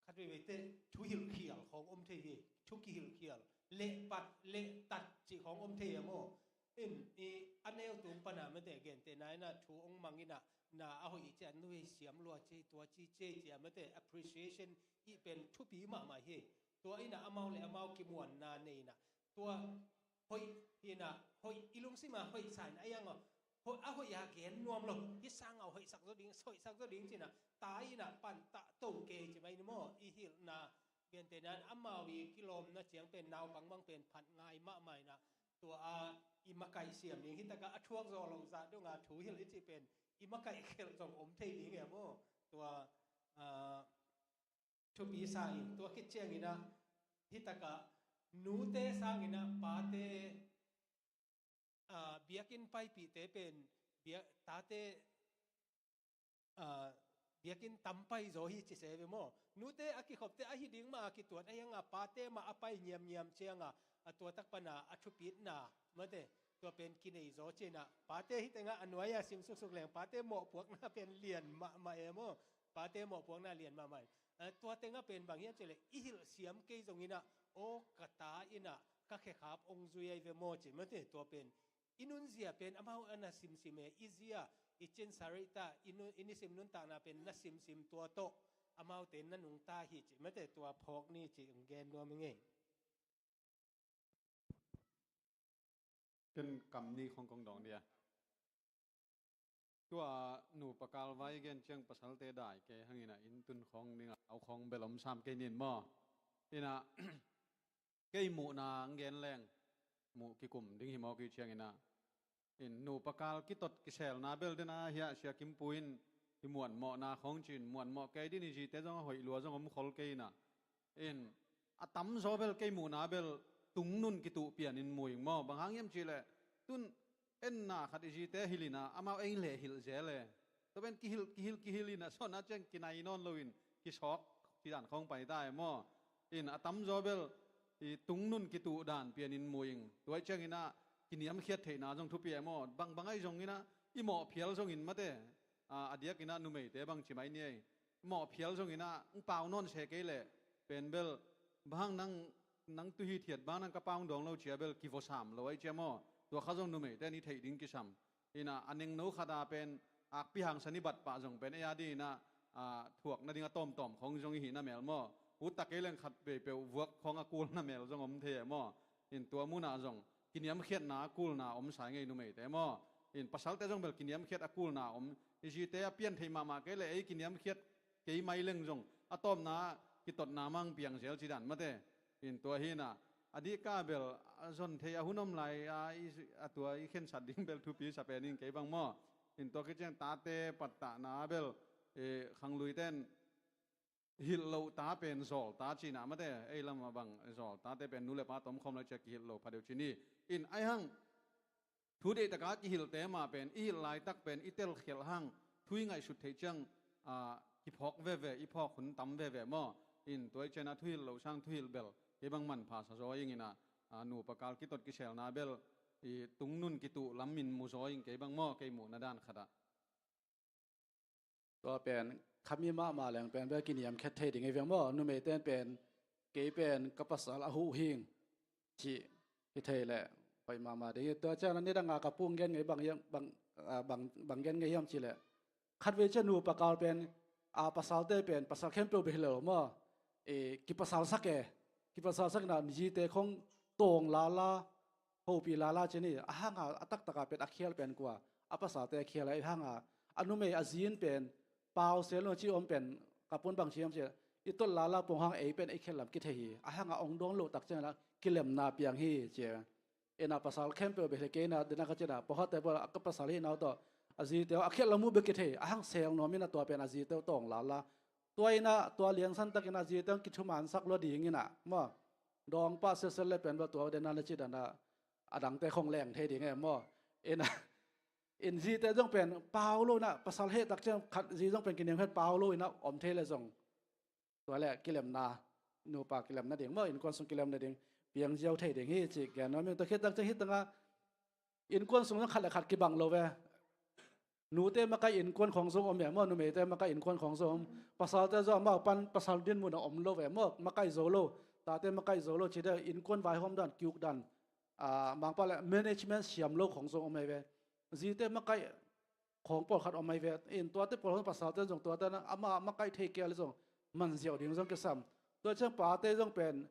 Khat veivei teh thu hilhkhial khawng om thei hi, thu kihilhkhial, lehpat lehtat cih khawng om thei a maw. In i a neu tung pana mate gentehna inah thu hong mang inah na a hoih ciah nu hei siam lua ci, tua ci ci ci a mate appreciation i pen thupi mahmah hi. Tua inah amau le amau kimuanna nei inah tua hoih hinah, hoih i lungsim a hoih sa in a iang aw, hoih a hoih a gen nuam lo, hih sang aw hoihsak zaw ding, hoihsak zaw ding cinah, tai inah pantah to kei ci mai ni maw. I hilhna gentehna in amau i kilawmna ciang pen naupang bang pen phat ngai mahmah inah, tua a i makaih siam ding, hih takah a thuak zawh loh zah dong a thu hilh i cih pen i makaih khelh zong om thei ding e maw. Tua, ah, thupi sa in, tua khit ciangin ah hih takah nute sangin ah pate, ah, biakinn paipihte pen biak, tate, ah, biakinn tam pai zaw hi ci se ve maw. Nute a kikhopte ahi ding mah a kituat ahi hang a, pate mah a pai ngiamngiam ciang a, a tua tak pana a thupitna mate tua pen kinei zaw cinah, pate hih tengah a nuai a sim suksuk leng pate mawhpuakna pen lian mahmah e maw. Pate mawhpuakna lian mahmah. Eh, tua tengah pen bang hiam cih leh i hilh siam kei zong inah, aw ka ta inah ka khekhap hong zui ahi ve maw ci mate. Tua pen i nunzia pen amau a na simsim e, i zia, i cin sarita, i nu-, i nisim nuntakna pen na simsim tua tawh amaute na nungta hi ci mate. Tua phawk ni ci hong gen nuam hi ngei. Ken kam ni khong kong dawng dia. Tua nupa kal vai gen ciang pasalte dai kei hang inah inn tun khong dingah au khong bel om sam kei nin maw. Inah kei muhna ang gen leng muh kikum ding hi maw kei ciang inah. In nupa kal kitot kiselna bel dena hiah Sia Kim Pu in hi muanmawhna khong cin muanmawh kei din i zite zong a hoih lua zong om khol kei inah. In a tamzaw bel kei muhna bel tungnun kituh pianin mu ing maw. Bang hang hiam cih leh tun enna khat i zite hilh inah amau ei leh hilh zel e. Tua pen kihilh, kihilh, kihilh inah sawtna ciang kinai nawn loin kisawk cidan khawng pai ta e maw. In a tamzaw bel i tungnun kituh dan pianin mu ing. Tua ih ciang inah kiniamkhiat theihna zong thupi e maw. Bangbang ahi zong inah i mawh phial zongin mate, a, a diak inah numeite bang ci mai ni ei. Mawh phial zong inah hong pau nawn se kei leh pen bel bang hang nang, nang tu hithiat bang nang ka pau hong dawng lo cia bel kivawsam lo ahi cia maw. Tua kha zong numeite ni theih ding kisam. Inah a nengno khat a pen akpi hangsan i bat pah zong pen ei a ding inah, a, thuak nading a tawmtawm khong zong i hih na mel maw. Ut tak kei leng khat veipeuh vuak khong a kul na mel zong om thei e maw. In tua munah zong kiniamkhiatna a kulna om sa i ngei numeite maw. In pasalte zong bel kiniamkhiat a kulna om. I zite a pian theih mahmah kei leh ei kiniamkhiat kei mai leng zong a tawpna kitotna mang piang zel cidan mate. In tua hinah a dihka bel a zon thei a hun om lai a, i, a tua i khensat ding bel thupi sa pen in kei bang maw. In tua khit ciang tate pattahna bel, e, khangluiten hilh loh ta pen zawl ta cinah mate, ei lamah bang zawl tate pen nu le pa tomkhawm lai cia kihilh lo pha deuh cin hi. In ahi hang thu deihtaka kihilhte mah pen i hilh laitak pen i telkhialh hang thu i ngaihsut theih ciang, a, kiphawk veve, i phawk hun tam veve maw. In tua i cianah thuhilh loh sang thuhilh bel kei bang manpha sa zaw ing inah, a, nupa kal kitot kiselna bel i tungnun kituh lam in mu zaw ing kei bang maw, kei muhna dan khatah. Tua pen khami mahmah leng pen bel kiniamkhiat thei ding ei veng maw. Numeite pen kei pen ka pasal a huh hing, cih kithei leh hoih mahmah ding hi. Tua ciang nidang a ka pung gen ngei bang hiam, bang, ah, bang, bang gen ngei hiam cih leh, khatvei ciang nupa kal pen, ah, pasalte pen, pasal khempeuh bek hi lo maw. Eh, kipasalsak e, kipasalsak in a zite khong tawng lala, hopih lala ci ni, a hang a, a taktak a pen a khial pen kua, a pasalte a khial a, a hang a, a numei a zi in pen, pau sel lo ci om pen, ka pun bang ci om ci, i tot lala pong hang ei pen ei khial lam kithei hi, a hang a ong dawn loh tak ciang a, kilemna piang hi ci. Ina pasal khempeuh bek hi kei na, dena ka ci na, pawlkhatte pawl a ka pasal hi nau tawh, a zite a khial lam uh bek kithei, a hang sel nuam in a tua pen a zite tawng lala. Tua in a, tua liangsan tak in a zite kithumansak lua ding in a, maw. Dawng pah selsel le pen bel tua dena le ci dan a, a dangte khong leng thei ding e maw. Ina, in zite zong pen pau lo in a, pasal heh tak ciang khat zi zong pen kiniam khat pau lo in a om thei le zong, tua le kilemna, nupa kilemna ding maw, innkuan sung kilemna ding, piang ziau thei ding hi ci gen nuam ing. Tua khit tak ciang hi tang a, innkuan sung zong khat le khat kibang lo ve. Nute makaih innkuan khong zong om e maw, numeite makaih innkuan khong zong om. Pasalte zong amau pan pasal dinmun a om lo ve maw, makaih zo lo. Tate makaih zo lo ci deuh, innkuan vaihawm dan, kiuk dan, ah, Mangpau le management siam lo khong zong om e ve. Zite makaih khong pawlkhat om e ve. In tuate pawl zong pasalte zong tuate na, ama makaih thei kei le zong man ziau ding zong kisam. Tua ciang pate zong pen,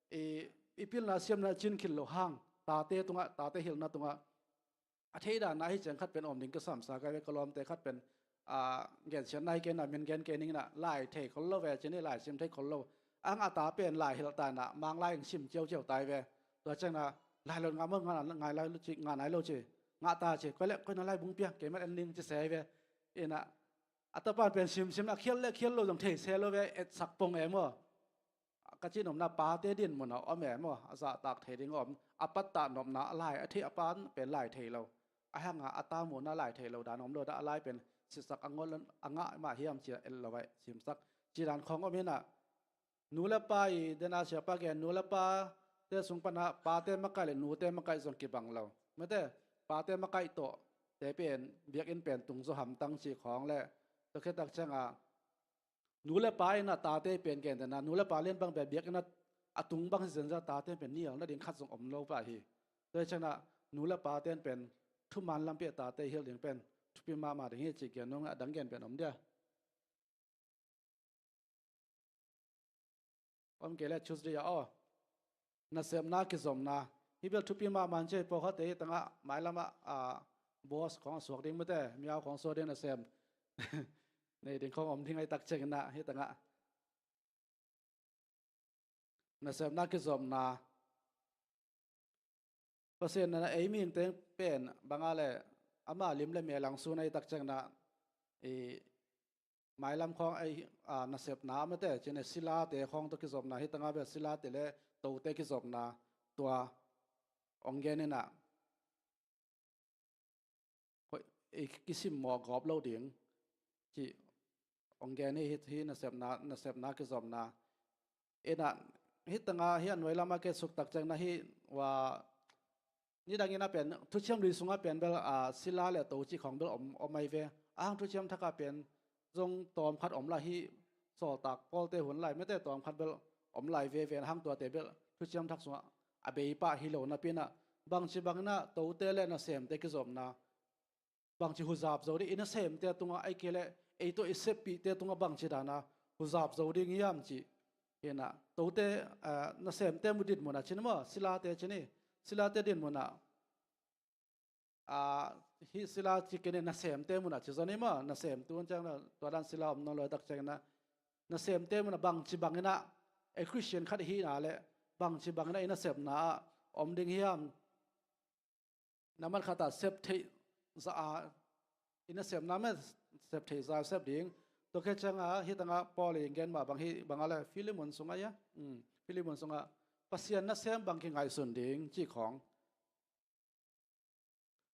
i, i pilna siamna cin khit lo hang, tate tungah, tate hilhna tungah, a thei dan a hi ciang khat pen om ding kisam sa ka ve, ka lawmte khat pen, a, gensiatna hi kei na, min gen kei ning na, lai thei khol lo ve ci ni, lai sim thei khol lo. A ngah ta pen lai hilh ta na, Mang lai sim ciauciau tai ve. Tua ciang na, lai lo ngah maw, ngah, ngah lai lo ci, ngah nai lo ci, ngah ta ci, koi le, koi na lai bung pia, kei mat en ning ci se ve. Ina, a tapa pen simsim a khial le khial lo zong thei se lo ve, etsak pong e maw. Ka cih nopna pate dinmun a om e maw, a zahtak thei ding a om, a pattah nopna a lai, a thei a pa pen lai thei lo. A hang a, a ta muhna lai thei lo dan om lo, dah a lai pen sisak a ngol a ngah mah hiam ci a el lo vai, simsak. Ci dan khong om hi na, nu le pa i, dena siapa gen, nu le pate sung pan a, pate makaih le nute makaih zong kibang lo. Mate, pate makaih tawh, te pen, biakinn pen tung zaw hamtang ci khong le, tua khit tak ciang a, nu le pa in a tate pen gen dena, nu le pa lian bang pen biakinn a, a tung bang hi zenzen tate pen nial na ding khat zong om lo pah hi. Tua hi ciang a, nu le pate pen, thuman lampi a tate hilh ding pen, thupi mahmah ding hi ci gen nung a dang gen pen om dia. Om kei le Tuesday a aw. Nasepna kizopna. Hi bel thupi mahmah ci, pawlkhatte hi tang a, mailam a, a, boss khong a suak ding mate, miau khong suak ding nasem. Nei ding khong om ding a hi tak ciang in a, hi tang a. Nasepna kizopna. Pasian in a ei mihingte pen bang a le ama lim le mel ang sun a hi tak ciang in a, i mailam khong a, a, nasepna mate, ci ni, silate khong tawh kizopna, hi tang a bel silate le tote kizopna tua ong gen in a, hoih, i kisimmawh gawp lo ding ci ong gen hi, hi, hi nasepna, nasepna kizopna. Ina, hi tang a, hi a nuai lam a ke suk tak ciang in a hi, wa, nidang in a pen, thuciam lui sung a pen bel, a, sila le to ci khong bel om, om ai ve. A hang thuciam thak a pen, zong tawm khat om lai hi, Sawltak Pawlte hun lai mate tawm khat bel om lai veve, a hang tuate bel thuciam thak sung a, a bei pah hi lo napi in a, bangci bang in a tote le nasemte kizopna, bangci huzap zo ding, i nasemte tungah, ahih kei leh ei tawh i seppihte tungah bangci dan a huzap zo ding hiam cih. Hi na, tote, ah, nasemte mu dinmun a ci ni maw, silate ci ni, silate dinmun a, ah, hih sila ci kei ni, nasemte mun a ci zaw ni maw, nasem tu ciang na, tua dan sila om nawn lo tak ciang na, nasemte mun a bangci bang in a, ei Christian khat hi na leh, bangci bang in a i nasepna ah om ding hiam. Na man khat a sep theih za a, i nasepna mah sep theih za sep ding. Tua khit ciang a, hi tang a Paul in gen mah bang hi, bang a le, Filemon sung a hia? Um, Filemon sung a, Pasian nasem bang kingaihsun ding, ci khong.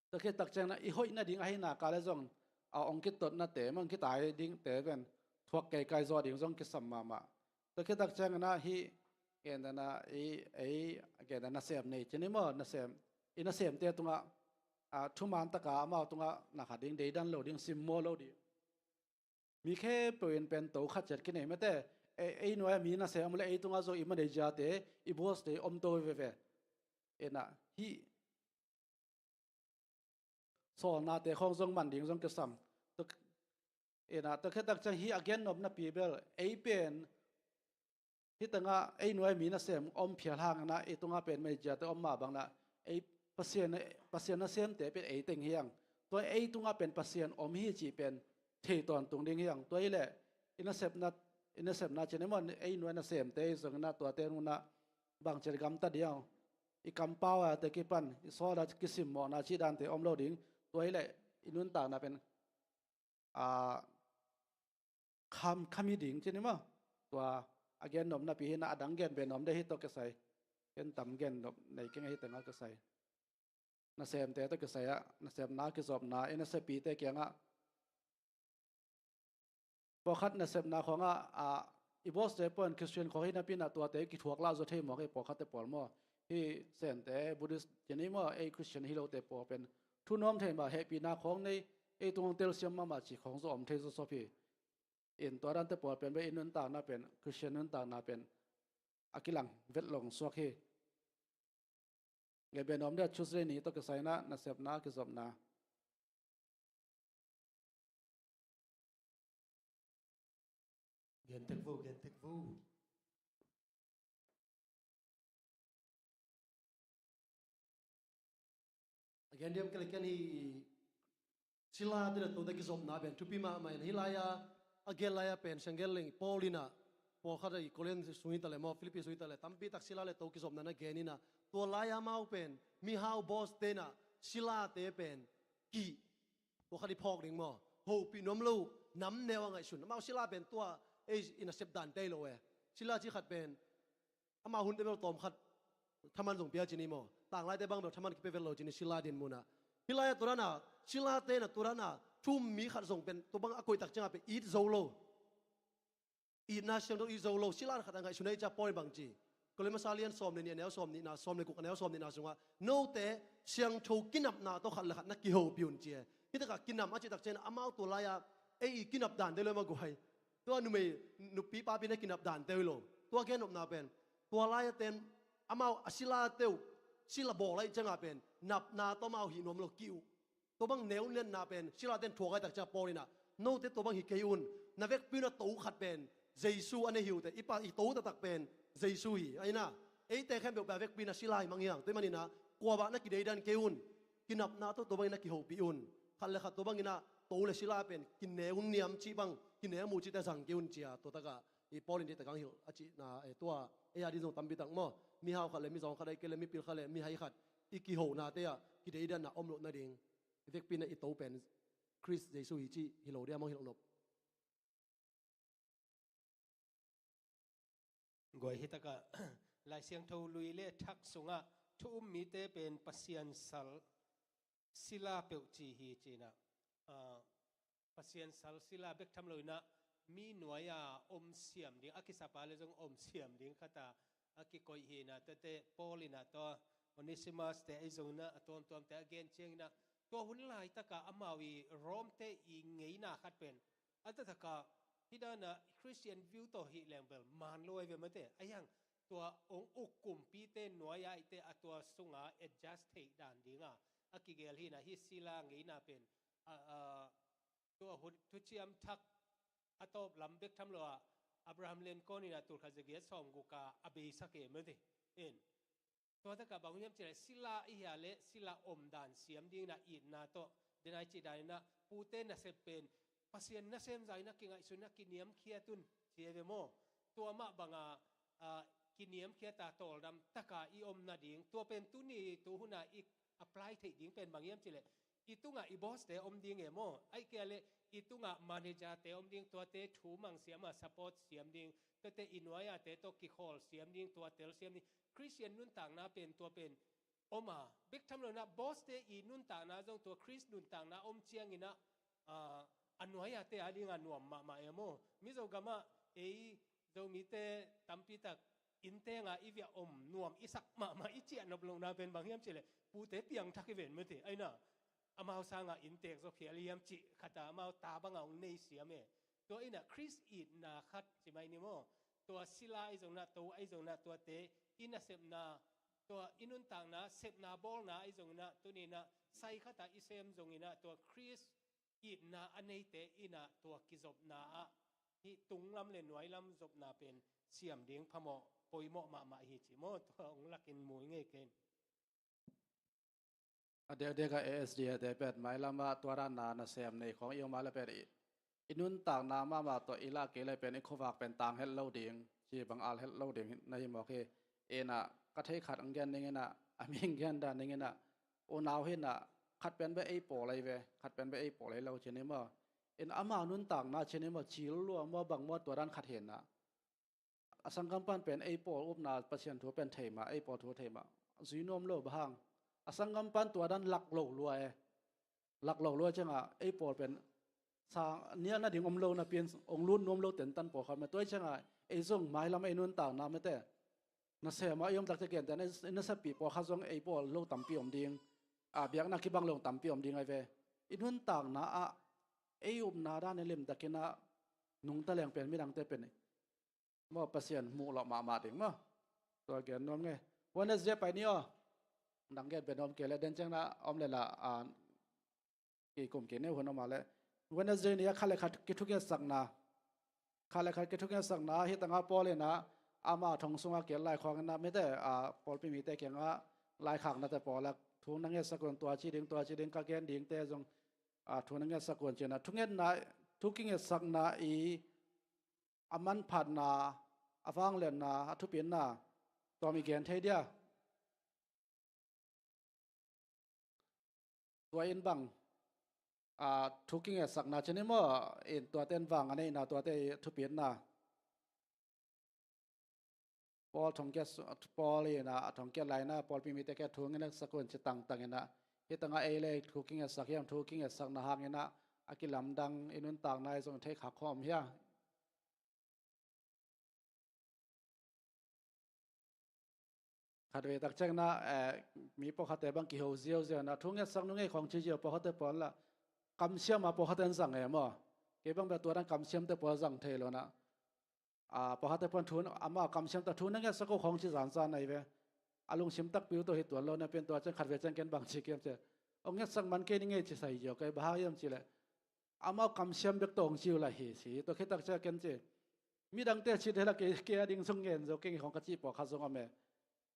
Tua khit tak ciang na, i hoih nading ahih nak leh zong, a ong kitotnate, mong kitai dingte pen, thuak keikai zaw ding zong kisam mahmah. Tua khit tak ciang na hi, gen dan a, i, ei, gen dan a nasem nei ci ni maw, nasem, i nasemte tungah, a, thuman tak a amau tungah na khat ding, deidan lo ding, simmawh lo ding. Mi khempeuh in pen to khat ciat kinei mate, ei, ei nuai a mi nasem om leh ei tungah zong i manager-te, i boss-te om to veve. Ena hih sawlnate khawng zong man ding zong kisam. Tua, ena tua khit tak ciang hih a gen nopna pi bel ei pen hih tengah ei nuai mi nasem om phial hang ena ei tungah pen meiziate om mah bang ena ei Pasian, Pasian nasemte pen ei teng hi hang. Tua ei tungah pen Pasian om hi cih pen thei tawntung ding hi hang. Tua hi leh i nasepna, i nasepna cih ni maw, ei nuai nasemte i zong ena tuate nunah bangci gamta ding hang. I kampau a te kipan i sawl a kisimmawhna cih dante om lo ding. Tua hi leh i nuntakna pen a kham, kham hi ding ci ni maw. Tua a gen nopna pi hi na, a dang gen ve nop ding hi tawh kisai. Ken tam gen nop nei keng hi tengah kisai. Nasemte tawh kisai ah, nasepna kizopna i nasepite kiangah pawlkhat nasepna khawngah a, i bawste pawn Christian khawng hi napi na tuate kithuak lah zaw thei mawk hi, pawlkhatte pawl maw. Hih Sente, Buddhist ci ni maw, ei Christian hi lote pawl pen thu nuam thei mah, hehpihna khawng nei, ei tung hong telsiam mahmah cih khawng zaw om thei zawsop hi. In tua dante pawl pen bek i nuntakna pen, Christian nuntakna pen a kilang vet long suak hi. Nge ben om dia Tuesday ni tawh kisai na, nasepna kizopna. Gen tek vo, gen tek vo. A gen diam kei le ken hi. Sila te le tote kizopna pen thupi mahmah in, hih lai-a a gen lai-a pen siang gen leng Paul in ah, pawlkhat a i Korin sung hi ta le maw, Philippi sung hi ta le, tampi tak sila le to kizopna na gen in ah, tua lai-a amau pen mihau boss te in ah sila te pen kih, tua khat i phawk ding maw, hopih nuam lo, nam neu a ngaihsun. Amau sila pen tua ei i nasep dante hi lo e. Sila ci khat pen amau hunte bel tawm khat thaman zong pia ci ni maw, tanglaite bang bel thaman kipia vet lo ci ni, sila din mun ah. Hih lai-a tua dan a, sila te in ah tua dan a thu um mi khat zong pen tua bang a koih tak ciang a pen it zo lo. Itna siangtho it zo lo, sila khat a ngaihsun ei ci a Paul in bang ci. Korin masa lian sawm le nih a neu sawm nihna, sawm le guk a neu sawm nihna sungah, note siangtho kinapna tawh khat le khat na kihopih un ci e. Hih tak a kinam a cih tak ciang amau tua lai-a ei i kinap dante lo mah guai. Tua numei, nupi papi na kinap dante uh hi lo. Tua gen nopna pen tua lai-a ten amau a sila te uh, sila bawl ahih ciang a pen napna tawh amau hih nuam lo, kih uh. Tua bang neu lianna pen sila ten thuak ahih tak ciang Paul in ah, note tua bang hi kei un, na vekpi un a to khat pen Jesu a nei hi uh teh, i pa i to taktak pen Jesu hi. Ahi na, eite khempeuh pen a vekpi in a sila hi mang hi hang. Tua ahih manin ah kua bah na kideidan kei un, kinapna tawh tua bangin na kihopih un. Khat le khat tua bangin ah to le sila pen kineu niam cih bang, kineu mu cihte zang kei un ci a, tua tak ah i Paul in deihtak hong hilh a cihna, eh, tua ei a ding zong tampi tak maw. Mihau khat le mizawng khat ahih kei le mipil khat le mihai khat i kihohnate ah kideidanna om loh nading, i vekpi in ah i to pen Khrist Jesu hi cih hi lo ding a, mong hilh nop. Guai, hih tak ah Lai Siangtho lui le thak sungah thu um mite pen Pasian sal sila peuh ci hi ci-in ah, ah, Pasian sal sila bek tham lo in ah mi nuai-a om siam ding, a kisapa le zong om siam ding khat a a kikoih hi in ah, tuate Paul in ah tua Onesimus te ahi zongin ah a tuamtuamte a gen ciangin ah, tua hun laitak ah amau i Rome te i ngeina khat pen a taktak ah hih dan ah Christian view tawh hih leng bel man lo ahi ve mate. Ahi hang tua hong uk kumpite nuai-a ahih teh a tua sungah adjust theih dan ding a a kigel hi in ah, hih sila ngeina pen a, a, tua hun thuciam thak a tawp lam bek tham lo ah Abraham Lincoln in ah tulkhat zagiat sawmguk ah a beisak e mate. In tua tak ah bang hiam cih leh sila i hia leh sila omdan siam dingin ah itna tawh, den a i cih danin ah pute nasep pen Pasian nasem zah in ah kingaihsun in ah kiniamkhiat un ci e ve maw. Tua mah bang a, a, kiniamkhiat a tawldam tak a i om nading, tua pen tuni tuhun a i apply theih ding pen bang hiam cih leh i tungah i boss te om ding e maw. Ahih kei leh i tungah manager te om ding, tuate thu mang siam a support siam ding, tuate i nuai-ate tawh kikhawl siam ding, tua telsiam ding. Christian nuntakna pen tua pen om a, bek tham lo in ah boss te i nuntakna zong tua Khrist nuntakna om ciangin ah, a, a nuai-ate a ding a nuam mahmah e maw. Mizo gam ah ei Zomite tampi tak inn teng ah i viah om nuam i sak mahmah i ciah nop lohna pen bang hiam cih leh pute piangthak hi ven mate. Ahi na, amau sang ah inn tek zaw phial hiam cih khat a amau ta bang a hong nei siam e. Tua in ah Khrist itna khat ci mai ni maw. Tua sila ahi zongin ah, to ahi zongin ah, tuate i nasepna Tua i nuntakna, sepna bawlna ahi zongin ah, tuni-in ah sai khatah i sem zongin ah, tua Khrist itna a neite in ah tua kizopna ah hih tunglam le nuailam zopna pen siam ding phamawh poimawh mahmah hi ci maw. Tua hong lakin mu i ngei kei. A dekdek a A S D A te pen mailam ah tua dan a nasem nei khawng i om a le pen i, i nuntakna mahmah tawh i lah kei le pen i khuavak pen tang het lo ding, ci bang al het lo ding na hi mawk hi. Ina ka thei khat ang gen ning ina, a mi ang gen dan ning ina, unau hi ina, khat pen bek ei pawl ei ve, khat pen bek ei pawl ei lo ci ni maw. In amau nuntakna ci ni maw, cil lua maw, bang maw, tua dan khat hi ina. A sanggam pan pen ei pawl upna Pasian thu pen thei mah, ei pawl thu thei mah. Zui nuam lo bang hang. A sanggam pan tua dan lak lo lua e. Lak lo lua ciangah ei pawl pen sang nial nading om lo napi-in ong lut nuam lo tentan pawlkhat mah. Tua ciangah ei zong mailam ei nuntakna mete. Nasem ah i om tak ciang gentehna i nasepih pawlkhat zong ei pawl lo tampi om ding. A biakna kibang lo tampi om ding ahi ve. I nuntakna ah ei upna dan i limtakin ah nungta leng pen midangte pen maw Pasian muh lawh mahmah ding maw. Tua gen nuam ngei. Wednesday pai ni aw. Nang gen pen om kei le den ciang na om le la, a, kikum kei neu hun om a le. Wednesday ni a khat le khat kithungetsakna. Khat le khat kithungetsakna hi tangah Paul in ah ama thong sungah kiat lai khawng in ah mite, a, pawlpi mite kiangah laikhaknate pawl ah thu na ngetsak un tua ci ding, tua ci ding ka gen dingte zong, a, thu na ngetsak un ci-in ah thungetna, thu kingetsakna i a manphatna, a vangliatna, a thupitna, tua mi gen thei dia. Tua in bang, a, thu kingetsakna ci ni maw, in tuate in vang a neihna, tuate i thupitna. Paul thongkiat su-, Paul in a, a thongkiat lai-in a, pawlpi mite kiang thu ngetsak un ci tangtang in a, hi tangah ei le thu kingetsak hiam, thu kingetsakna hangin a, a kilamdang i nuntakna i zong thei khak khawm hia. Khatvei tak ciang na, eh, mi pawlkhatte bang kiho ziauziau na, thu ngetsak nung ei khawng ci ziau pawlkhatte pawl la, kamsiam a pawlkhatte an zang e maw. Kei bang bia tua dan kamsiamte pawl zang thei lo na. A, pawlkhatte pawl thu, amau kamsiam ta thu na ngetsak uh khawng ci zanzan ahi ve. A lungsim takpi uh tawh hi tuan lo na pen tua ciang khatvei ciang ken bang ci kiam ci. Ong ngetsak man kei ni ngei ci sai ziau kei bang hang hiam ci le. Amau kamsiam bek tawh ong ci uh la hi si. Tua khit tak ciang ken ci. Midangte cih dela kei, kei a ding zong ngen zo kei ngi khawng ka cih pawlkhat zong om e.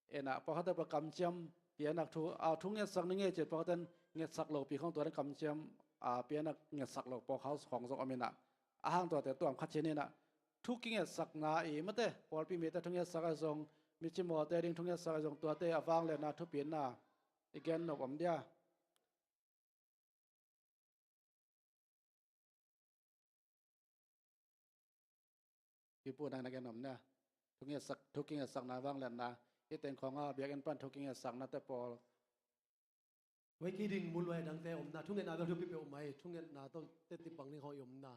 Ena, pawlkhatte pawl kamciam pianak thu, a, thu ngetsak ni ngei cih pawlkhatte ngetsak lopi khawng tua dan kamciam, a, pianak ngetsak lo pawlkhat khawng zong om ina. A hang tuate tuam khat cih ni ina. Thu kingetsakna i mate, pawlpi mite thu ngetsak a zong, mi cimawte ding thu ngetsak a zong, tuate a vangliatna thupitna i gen nop om dia. Kipu nang na gen om na. Thu ngetsak, thu kingetsakna vangliatna. Hi teng khawng a biakinn pan thu kingetsaknate pawl. Wei kei ding mun luai dangte om na. Thungetna bel thupi peuhmah hi. Thungetna tawh teti bang ding khawng i om na.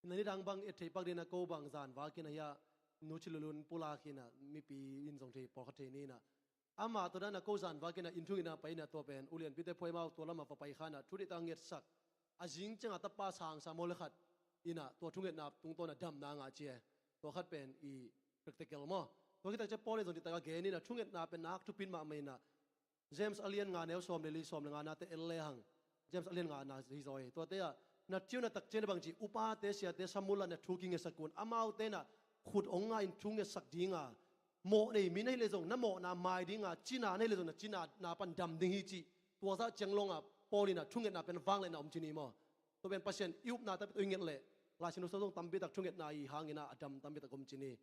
Ina nidang bang et thei pak ding na ko bang zan vak ina hia nu Ci Lulun pulak ina mipi in zong thei pawlkhat thei ni ina. Ama tua dana ko zan vak ina inn thung ina pai ina tua pen ulianpite phuai mau tua lama va pai kha ina thu dih ta ngetsak. A zing cianga tapa sangsa maw le khat ina tua thungetna tungtawna damna ngah ci e. Tua khat pen i practical maw. Tua khit tak ciang Paul in zong dih taka gen ina thungetna pen nak thupit mahmah ina. James a lian nga neu sawm le li sawm le nga nate el le hang. James a lian nga na hi zaw hi. Tuate ah na ciu na tak cian bang ci upate siate samula na thu kingetsak un. Amaute na khut ong nga in thu ngetsak dinga. Mawh nei mi na hi le zong na mawhna mai dinga. Cina na hi le zong na cina na pan dam ding hi ci. Tua zah ciang longa Paul ina thungetna pen vangliatna om ci ni maw. Tua pen Pasian i upna tapi tua i nget le. Laisin usau zong tampi tak thungetna i hangina a dam tampi tak om ci ni.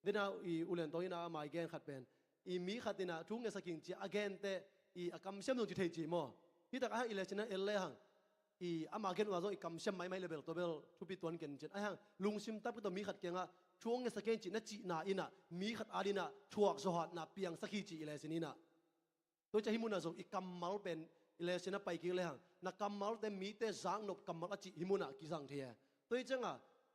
Dena i ulen tawh ina a mai gen khat pen i mi khat ina thu ngetsak ing ci a gente i a kamsiam zong ci thei ci maw. Hi tak a hang i le cina el le hang i ama gen uh a zong i kamsiam maimai le bel tua bel thupi tuan ken cin a hang lungsim tapi tawh mi khat kiangah thu ong ngetsak ing ci na cihna ina mi khat adina thuak zawhatna piangsak hi ci i le cin ina. Tua hi ciang hih munah zong i kammal pen i lesin a pai kik lehang na kammalte mite zaknop kammal a cih hih munah kizang thei e. Tua hi cianga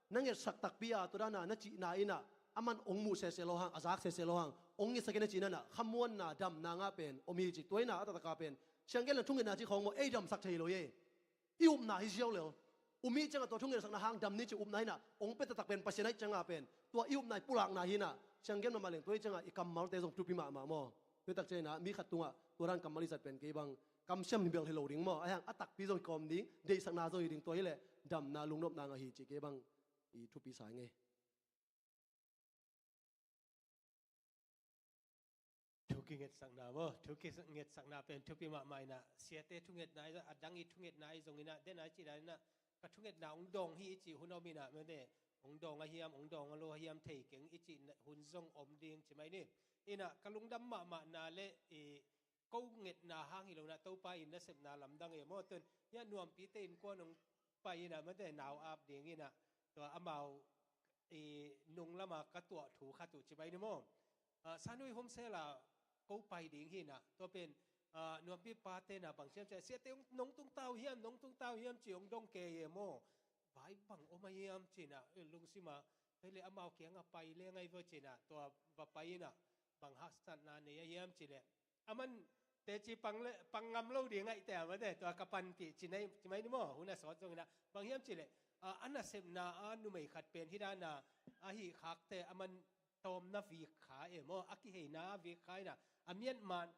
na ngetsak takpi a tua dana na cihna inah aman hong muh sese lo hang, a zak sese lo hang, hong ngetsak in a cihna inah khamuanna damna ngah pen om hi ci. Tua inah a taktaka pen sianggen le thungetna cih khawng maw ei damsak thei lo hi. I upna hi ziau lel. Um hi cianga tua thungetsakna hang dam ni ci upna hinah hong pia taktak pen Pasian aih cianga pen tua i upna i pulakna hinah sianggen mahmah leng tua hi cianga i kammalte zong thupi mahmah maw? Tua tak ciangin ah mi khat tungah tua dan kammal i zat pen kei bang kamsiam hi bel hi lo ding maw, ahi hang a takpi zong hi kawm ding, deihsakna zong hi ding, tua hi leh damna lungnopna ngah hi ci kei bang i thupi sa ing ei. Thu kingetsakna maw, thu kingetsakna pen thupi mahmah in ah, siate thungetna ahi zong, a dang i thungetna ahi zongin ah, den a i cih dan in ah, ka thungetna hong dawng hi i cih hun om in ah, mate, hong dawng a hiam, hong dawng a lo a hiam thei keng i cih hun zong om ding ci mai ni. In ah ka lungdam mahmahna le i ko ngetna hang hi lo in ah, Topa in nasepna lamdang e maw, tun hiah nuampite innkuan hong pai in ah, mate, nau ap ding in ah, tua amau i nung lama ka tuah thu khat uh ci bai ni maw. Ah, Sanui Home Cell ah ko pai ding hi in ah, tua pen, ah, nuampi pate in ah bang ciam ciah, siate hong, nong tung ta uh hiam, nong tung ta uh hiam ci hong dong kei e maw. Vai bang om a hiam ci in ah, eh, lungsim ah, hei le amau kiangah pai le ngai vo ci in ah, tua va pai in ah, bang haksatna nei a hiam ci leh, a man teci pang le, pang ngam lo ding ahih teh, a mate, tua ka panpih ci nai, ci mai ni maw, hun a sawt zongin ah, bang hiam ci leh, ah, a nasepna a numei khat pen hi dan a, a hih khak teh, a man tawmna vik kha e maw, a kiheina vik kha in ah, a miat man,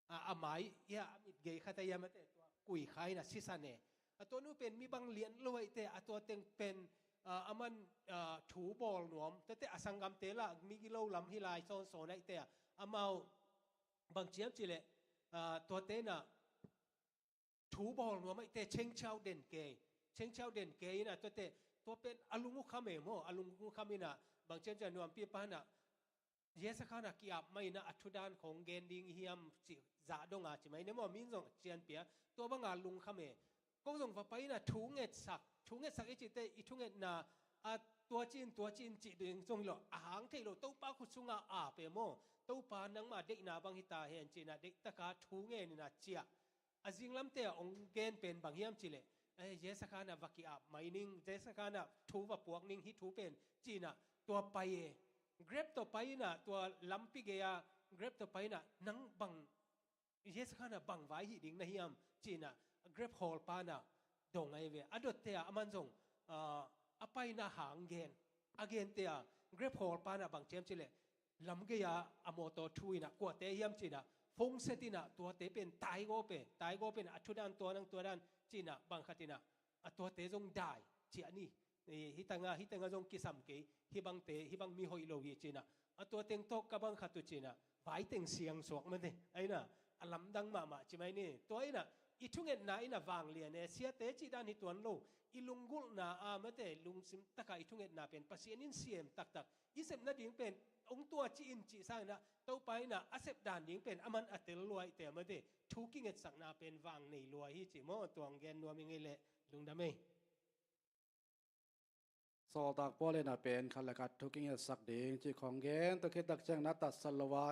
a, a mai, ia, a mit gei khat a ia, mate, tua kui kha in ah sisan e. A tua nu pen mi bang lian lo ahih teh, a tua teng pen, ah, a man, ah, thu bawl nuam, tua teh a sanggamte lah, mi gilo lam hi lai sawnsawn ahih teh, amau bang ciam ci leh, ah, tuate in ah thu bawl nuam ahih teh, chengchiau den kei, chengchiau den kei in ah, tuate, tua pen a lung uh kham e maw, a lung uh kham in ah, bang ciam ci a nuampi pa in ah, Jessica in ah ki-ap mai in ah, a thu dan khong gen ding i hiam ci, zah dong a ci mai ni maw, min zong cian pia, tua bang a lung kham e. Ko zong va pai in ah thu ngetsak, thu ngetsak i cih teh, i thungetna, a tua ci in, tua ci in cih ding zong hi lo, a hang thei lo, Topa khut sungah ap e maw, Topa nangma deihna bang hi ta hen ci in ah, deihtak a thu ngen in ah ciah. A zinglamte ah hong gen pen bang hiam ci leh, eh, Jessica in ah va ki-ap mai ning, Jessica in ah thu va puak ning, hih thu pen ci in ah tua pai e. Grab tawh pai in ah, tua lampi gei a Grab tawh pai in ah, nang bang, Jessica in ah bang vai hih ding na hiam ci in ah Grab hawlpa in ah dong ahi ve. A dotte ah a man zong, ah, a paina hang gen, a gente ah Grab hawlpa in ah bang ciam ci leh, lam gei a a mawtaw thu in ah kuate hiam ci in ah phone set in ah tuate pen taigawp e, taigawp in ah a thu dan tua nang tua dan ci in ah bang khat in ah a tuate zong dai ciah ni. Hih teng ah, hih teng ah zong kisam kei, hih bangte, hih bang mi hoih lo hi ci in ah, a tua teng tawh ka bang khat uh ci in ah vai teng siang suak mate, ahi in ah a lamdang mahmah ci mai ni. Tua in ah i thungetna in ah vanglian e, siate cih dan hi tuan lo, i lunggulhna a mate, lungsim tak a i thungetna pen Pasian in sem taktak, i sep nading pen hong tua ci in cih sang in ah, Topa in ah a sep dan ding pen a man a tel lua ahih teh, a mate, thu kingetsakna pen vang nei lua hi ci maw, tua hong gen nuam ing ei leh, lungdam ei. Sawltak Paul in ah pen khat le khat thu kingetsak ding cih khong gen, tua khit tak ciangin ah tatsat lo a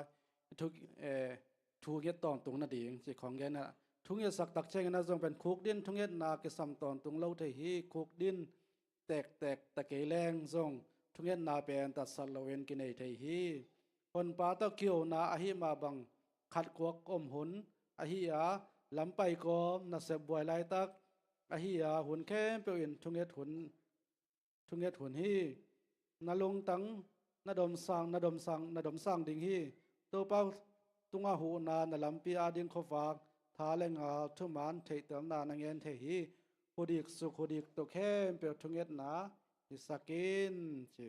thu, eh, thu nget tawntung nading cih khong gen ah, thu ngetsak tak ciangin ah zong pen khukdin thungetna kisam tawntung lo thei hi, khukdin tektek ta kei leng zong thungetna pen tatsat loin kinei thei hi. Honpa tawh kihona ahi mah bang khat khuak om hun ahi a, lampai kawm, nasep buai laitak ahi a, hun khempeuh in thunget hun, thunget hun hi. Na lungtang, na domsang, na domsang, na domsang ding hi. Topa tungah huhna, na lampi ading khuavak, tha le ngal, thuman, theihtelna na ngen thei hi. Hudik suk, hudik tuk khempeuh thungetna hisak in, ci.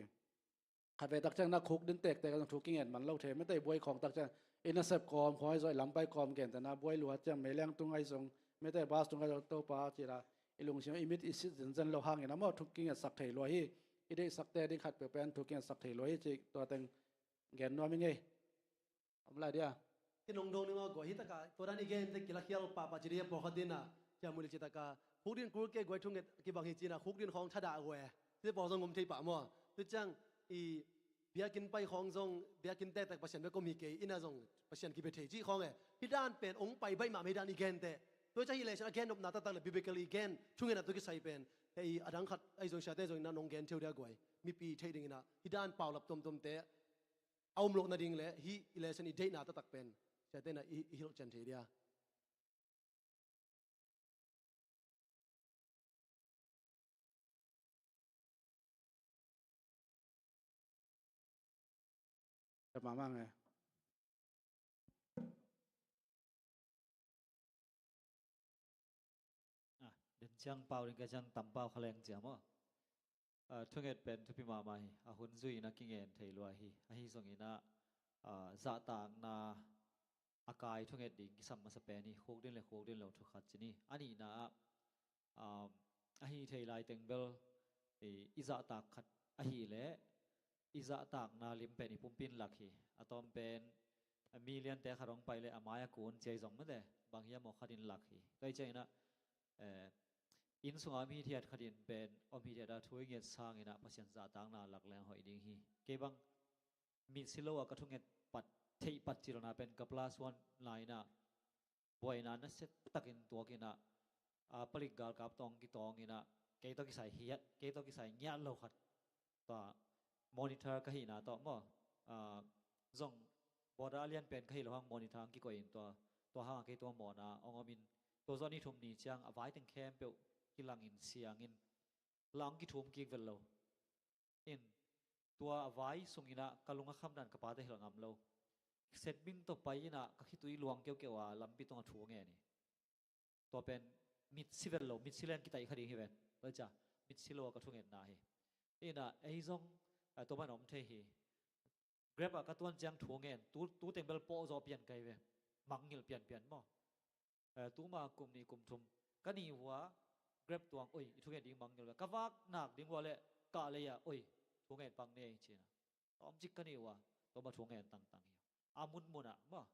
Khatvei tak ciang na khukdin tektek a zong thu kinget man lo thei. Mate buai khawng tak ciang, i nasep kawm khawng ahi zong, i lampai kawm gentehna buai lua ciang, meileng tung ahi zong, mate bus tung ahi zong, Topa ci la, i lungsim i mit i sit zenzen lo hangin a maw thu kingetsak thei lua hi. I deihsakte ding khat peuh pen thu kingetsak thei lua hi ci, tua teng gen nuam ing ei. Om lai dia. Ki nong dong ning aw guai, hi taka tua dan i gen te kilakhial pahpah ci dia, pawlkhat din ah ciamul i ci taka khukdin kul kei guai, thunget kibang hi ci-in ah khukdin khawng thadah guai. Ci pawl zong om thei pah maw. Tu ciang i biakinn pai khawng zong biakinn tektek Pasian bek om hi kei, inn ah zong Pasian kibia thei cih khawng e. Hih dan pen hong pai baih mahmah hi dan i gen teh. Tua ciang hih leh ciang a gen nopna taktak le biblical i gen thungetna tawh kisai pen, hei, a dang khat ahi zong siate zong in ah nong gen theu dia guai. Mipi theih dingin ah hih dan paulap tuamtuamte a um loh nading le hih i lesson i deihna taktak pen siate in ah i, i hilh cian thei dia. Mahmah nge. Ciang pau ding ka ciang tam pau kha leng cia maw? Ah, thunget pen thupi mahmah hi. A hun zui in a kingen thei lua hi. Ahi zongin ah, ah, zahtakna a kai thunget ding kisam masa pen hi. Khuk din le khuk din lo thu khat ci ni. A nihna ah, ah, ahi thei lai teng bel i, i zahtak khat ahih leh i zahtakna lim pen i pumpi in lak hi. A tawm pen, a, million te khat hong pai leh a mai a kun ciai zong mate bang hiam aw khat in lak hi. Tua hi ciangin ah, eh, inn sungah om hithiat khat in pen om hithiat a thu i nget sangin ah Pasian zahtakna lak leng hoih ding hi. Kei bang mitsi lo a ka thunget pat, theih pat cilna pen ka plus one lai in ah buaina nasia takin tuak in ah, a, palik galkap tawh kitawng in ah, kei tawh kisai hiat, kei tawh kisai ngiat lo khat. Tua monitor ka hihna tawh maw, a, zong border a lian pen ka hih lo hang monitor hang kikoih in tua, tua hang a kei tua mawhna hong om in, tua zawh ni thum ni ciang a vai teng khempeuh kilang in siang in, la hong kithum kik vel lo. In, tua a vai sungin ah ka lung a kham dan ka pate hilh ngam lo. Setbing tawh pai in ah ka khitui luang keukeu a lampi tungah thu ngen hi. Tua pen mitsi vel lo, mitsi leng kitaih kha ding hi ven. Tua cia, mitsi lo a ka thungetna hi. In ah, ei zong, eh, tua man om thei hi. Grab ah ka tuan ciang thu ngen, tu, tu teng bel pawh zaw pian kai ve. Mangngilh pianpian maw? Eh, tuma kum nih kum thum ka nih uh a, Grab tuang, oi, i thungen ding mangngilh ve. Ka vak nak ding uh a leh, kah lei ah, oi, thungen pang nei ci-in ah, tawmcik ka nih uh a, tawm a thungen tangtang hi. A munmun ah maw,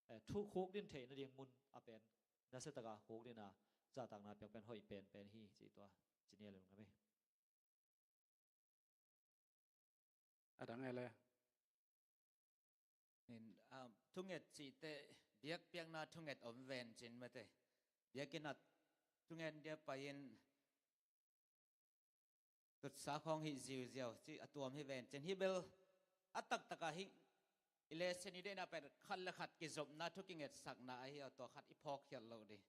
eh, thu khuk din theih nading mun a pen nasia taka khuk din a zahtakna piak pen hoih penpen hi ci tua ci ni a lel ngam hi. A dang e le. In, um, thunget cihte, biakpiakna thunget om ven cin mate. Biakinn ah thungen dia pai-in tutsa khawng hih ziuziau ci a tuam hi ven cin. Hih bel a taktak ah hih i lesson i deihna pen khat le khat kizopna thu kingetsakna ahi a, tua khat i phawkkhial loh ding.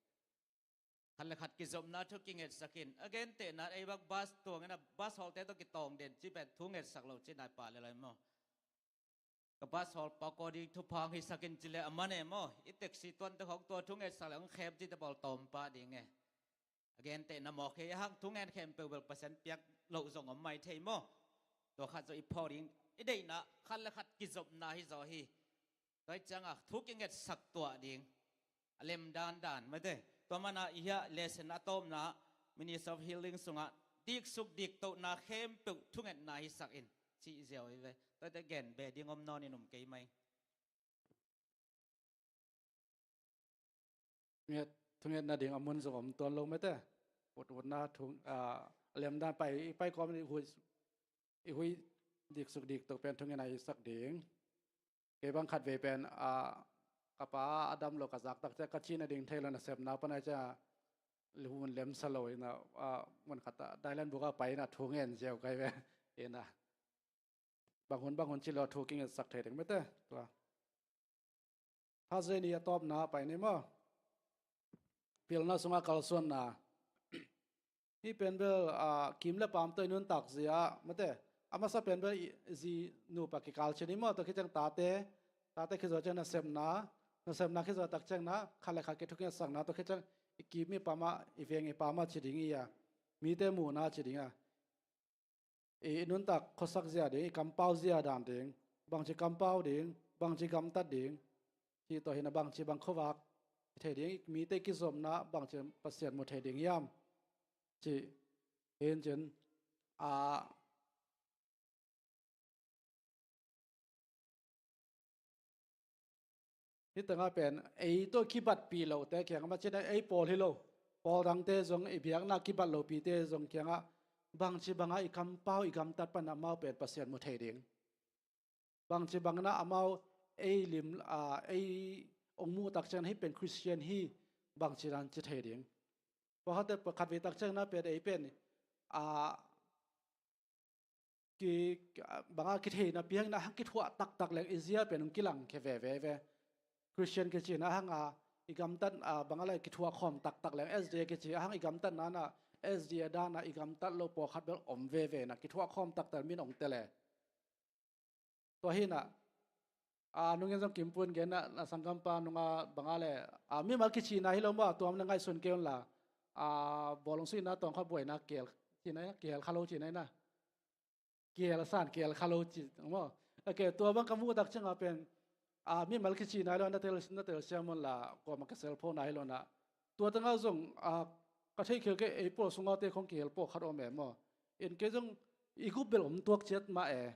Khat le khat kizopna thu kingetsak in. A gentehna ei bang bus tuang in a bus hawlte tawh kitawng den ci pen thu ngetsak lo ci nai pa le lai maw? Ka bus hawlpa kaw ding thupha hong hisak in ci le a man e maw? I taxi tuante khawng tua thu ngetsak le hong khem cite pawl tawm pah ding e. A gentehna mawk hi a, hang thu ngen khempeuh bel Pasian piak loh zong om mai thei maw? Tua khat zaw i phawk ding i deihna khat le khat kizopna hi zaw hi. Tua hi ciangah thu kingetsak tuah ding a lem dandan mate. Tua manah i hiah lesson a tawpna Ministry of Healing sungah diksuk diktohna khempeuh thungetna hisak in cih ziau hi ve. Tuate gen beh ding om nawn in um kei mai. Nget, thunget nading a mun zong om tuan lo mate. Ut utna thung, a, a lem dan pai, i pai kawm i hui, i hui diksuk diktoh pen thungetna hisak ding. Kei bang khat vei pen, a, ka pa a dam lo ka zak tak ciah ka cih nading thei lo nasepna pan a ciah lihun lemsa lo in a, a, mun khat a dailan buk a pai in a thu ngen ziau kai ve in a. Bang hun bang hun ci lo thu kingetsak thei ding mate. Tua. Thursday ni a tawpna pai ni maw? Pilna sungah kalsuanna. Hih pen bel, ah, kim le paam tawh i nuntak zia mate. A masa pen bel i zi nupa kikal ci ni maw, tua khit ciang tate, tate khit zawh ciang nasepna, nasepna khit zawh tak ciang na khat le khat kithukingatsakna, tua khit ciang i kim i paam ah, i veng i paam ah ci ding i a, mite muhna ci ding a. I, i nuntak khuasak zia ding, i kampau zia dan ding, bangci kampau ding, bangci gamtat ding, cih tawh hi na bangci bang khuavak i thei ding, i mite kizopna bangci Pasian mu thei ding hiam? Cih hi in cin, a, Hih tengah pen ei tawh kibatpih lote kiangah, macin ei pawl hi lo, pawl dangte zong, i biakna kibat lopite zong kiangah bangci bangah i kampau i gamtat pan amau pen Pasian mu thei ding. Bangci bangah amau ei lim, a, ei ong muh tak ciang hih pen Khristian hi bangci dan ci thei ding. Pakhat, pakhat vei tak ciang na pen ei pen, a, ki, banga kitheihna piang in a hang kithuah taktak leng i zia pen hong kilangkhia veve ve. Khristian kici in a hang a i gamtat, a, banga le kithuah khawm taktak leng S D A kici a hang i gamtatna in a S D A dan a i gamtat lo pawlkhat bel om veve in a kithuah khawm taktak min hong tel e. Tua hi in a, a, nungin zong kimpun gen a, na sanggampa nunga banga le, a, mimal kicina hi lo maw, a tuam na ngaihsun kei un la, a, bawlung suihna tawng kha buaina kihel, cihna, kihel kha lo cihna ina. Kihel san, kihel kha lo ci maw. Ok, tua bang ka muh tak ciangah pen, a, mimal kici nai lo, na tel, na telsiam un la, kuamah ka selpho nai lo na. Tua tangah zong, a, ka theih khel kei ei pawl sungah te khong kihel pawl khat om e maw. In kei zong i gup bel om tuak ciat mah e.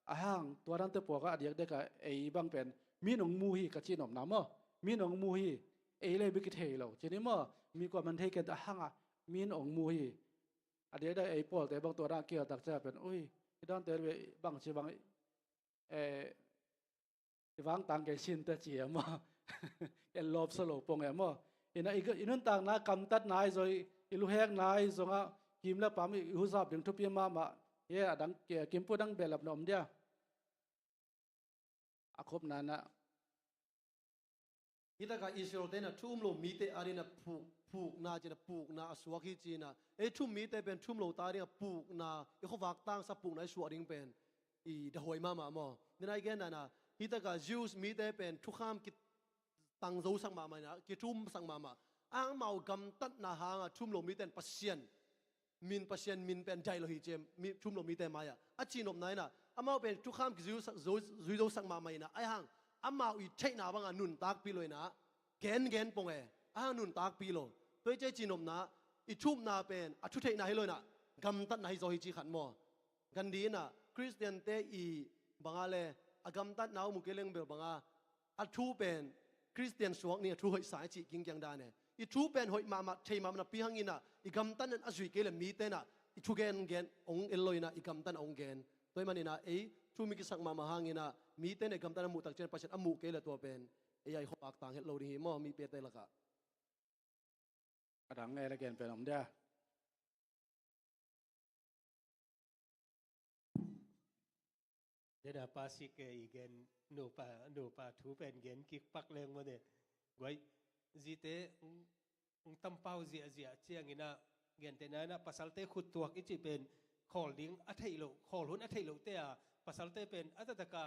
Ahang, tua dante pawl kha a diakdiak a ei bang pen, min ong mu hi ka ci nopna maw. Min ong mu hi, ei le bik i thei lo. Cini maw, mi kuamah thei ken ahang a, min ong mu hi. A diakdiak ei pawlte bang tua dan kihel tak ciang pen, ui, i dante bang ci bang, eh, i vangtang kei sin te ci e maw. En lawp sa lo pong e maw. Ina i, i nuntakna, gamtatna i zoi, i luhekna i zongah, kim le pam i huzap ding thupi mahmah. Ye, a dang, ki-, kimpu dang behlap na om dia. A khopna na. Hi takah Israel te na thu um lo mite adingin a puk, pukna cina, pukna a suak hi cina. Ei thu um mite pen thu um lo ta dingin a pukna, i khuavak tangsa pukna i suak ding pen i dahuai mahmah maw. Nina i genna na, hi takah Jews mite pen thukham kitang zosak mahmah ina, kithumsak mahmah. Amau gamtatna hanga thu um lo mite in Pasian min, Pasian min pen daih lo hi ci e, mi, thu um lo mite mai-ah. A ci nopna ina, amau pen thukham kizui zo, zui zosak mahmah ina, ahang, amau i theihna banga nuntakpih lo ina, gengen pong e, ahang nuntakpih lo. Tua hi ci e ci nopna, i thu upna pen, a thu theihna hi lo ina, gamtatna hi zaw hi ci khat maw. Gandhi ina, Khristiante i banga le, a gamtatna uh mu kei leng bel banga, a thu pen Khristian suak ni a thu hoih sa i cih kingkiang dan e. I thu pen hoih mahmah, thei mahmah napi hangin ah, i gamtatna a zui kei le mite in ah, i thu gengen ong el lo in ah, i gamtatna ong gen. Tua ahih manin ah, ei thu mi kisak mahmah hangin ah, mite in ah i gamtatna muh tak ciang Pasian a muh kei le tua pen, ei a i khuavak tang het lo ding hi maw, mi piate lakah. A dang e le gen pen om dia. Dena pa si ke i gen, nupa, nupa thu pen gen kik pak leng mawne. Guai, zite, ung, ung tampau ziahziah ciangin ah, gentehna in ah, pasalte khut tuak i cih pen, khawl ding a theih loh, khawl hun a theih lohte a, pasalte pen, a taktak a,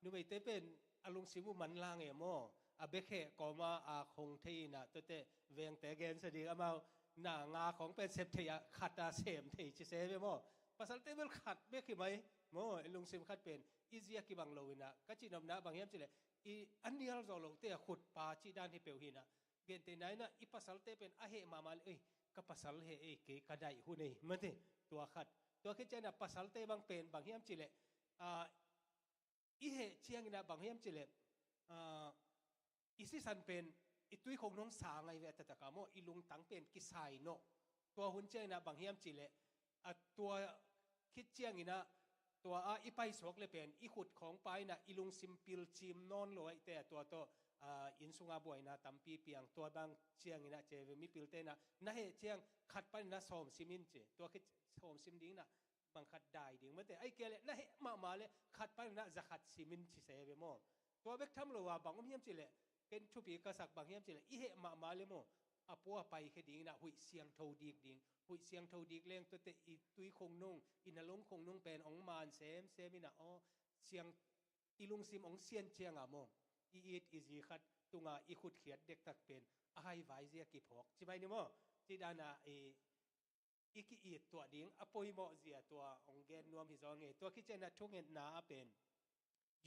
numeite pen, a lungsim uh manlang e maw, a bekheh kawma a khong thei in ah, tuate vengte gensia ding, amau na nga khong pen sep thei a, khat a sem thei ci se ve maw. Pasalte bel khat bek hi mai maw, i lungsim khat pen, i zia kibang lo in ah, ka cihnopna bang hiam cih leh, i a nial zawh lohte a khut pa cih dan hi peuh hi in ah, gentehna in ah, i pasalte pen a heh mahmah leh, ei, ka pasal heh ei, kei ka daih hun ei, mate, tua khat. Tua khit ciangin ah pasalte bang pen, bang hiam cih leh, ah, i heh ciangin ah bang hiam cih leh, ah, i sisan pen, i tuikhong nong sa ngai ve a taktak a maw, i lungtang pen kisai nawh. Tua hun ciangin ah bang hiam cih leh, a tua khit ciangin ah, tua a i paisuak le pen, i khut khawng pa in ah, i lungsim pil cim nawn lo ahih teh a tua tawh, ah, inn sunga buaina tampi piang, tua bang ciangin ah ci ve mipilte in ah, na heh ciang khat panin ah sawm sim in ci, tua khit sawm sim ding in ah, bang khat dai ding mate, ahih kei leh na heh mahmah leh khat panin ah za khat sim in ci se ve maw. Tua bek tham lo a bang om hiam cih leh, ken thupi ka sak bang hiam cih leh, i heh mahmah leh maw, a pua a paikhia ding in ah huih siangtho dik ding, huih siangtho dik leng tuate i tuikhong nung, i nalungkhong nung pen ong man semsem in ah aw, siang, i lungsim ong sian ciang a maw, i it i zi khat tunga i khutkhiat dektak pen a haivai zia kiphawk ci mai ni maw. Cih dan a i i ki-it tuah ding a poimawh zia tua ong gen nuam hi zaw nge. Tua khit ciangin ah thungetna ah pen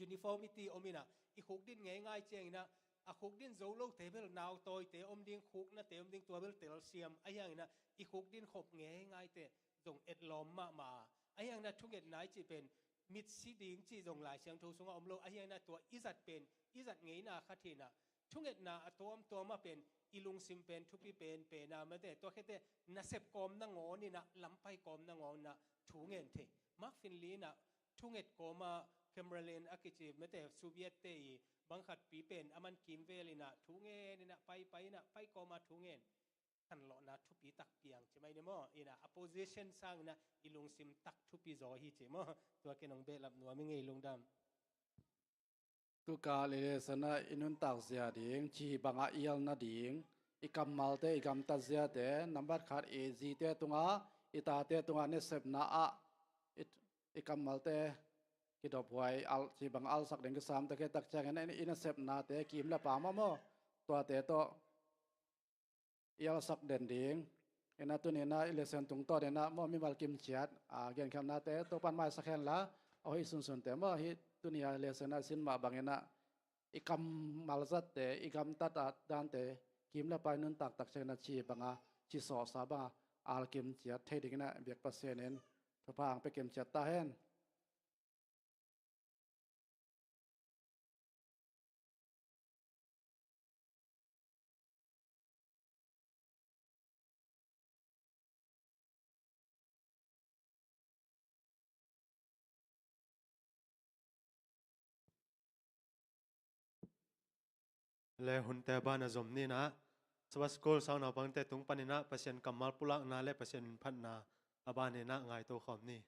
uniformity om in ah, i khukdin ngeingai ciangin ah, a khukdin zo lote bel nautawite om ding, khuknate om ding, tua bel telsiam, ahi hangin ah i khukdin khop ngeingaite zong etlawm mahmah a. Ahi hangin ah thungetna i cih pen mitsi ding cih zong Lai Siangtho sungah om lo, ahi hangin ah tua i zat pen i zat ngeina khat hi in ah, thungetna a tuamtuam ah pen i lungsim pen thupi penpen a mate, tua khit teh nasep kawm nangawn in ah, lampai kawm nangawn in ah thu ngen thei. Mark Finley in ah thunget kawm ah, Cameron a kici mate, Soviet te i bang khat pi pen a man kimvel in ah thu ngen in ah, paipai in ah, pai kawm ah thu ngen. Khanlawhna thupi tak piang ci mai ni maw. In ah a position sangin ah i lungsim tak thupi zaw hi ci maw. Tua ken ong behlap nuam ing ei, lungdam. Tuka lei le sana i nuntak zia ding, ci banga ial nading, i kammalte, i gamtat ziate, nambat khat i zite tunga, i tate tunga nasepna ah, i, i kammalte kidophuai, al, ci banga alsak ding kisam tak hi tak ciangin, i nasepnate, kim le pam ah maw, tuate tawh ialsak den ding. Inah tuni inah i lesson tungtawn inah maw mimal kimciat a genkhiamnate Topa'n maisak hen la, a hoih sunsunte maw hih tuni a lesson a i sin mah bang inah i kammal zatte, i gamtat a dante, kim le pai nuntak takciang inah ci banga, ci sawhsa banga al kimciat thei ding inah biak Pasian in thupha hong pia kimciat ta hen. Le hunte a ban a zom ni inah, Sabbath School sang naupangte tung pan inah Pasian kammal pulakna le Pasian phatna a ban inah ngaito khawm ni.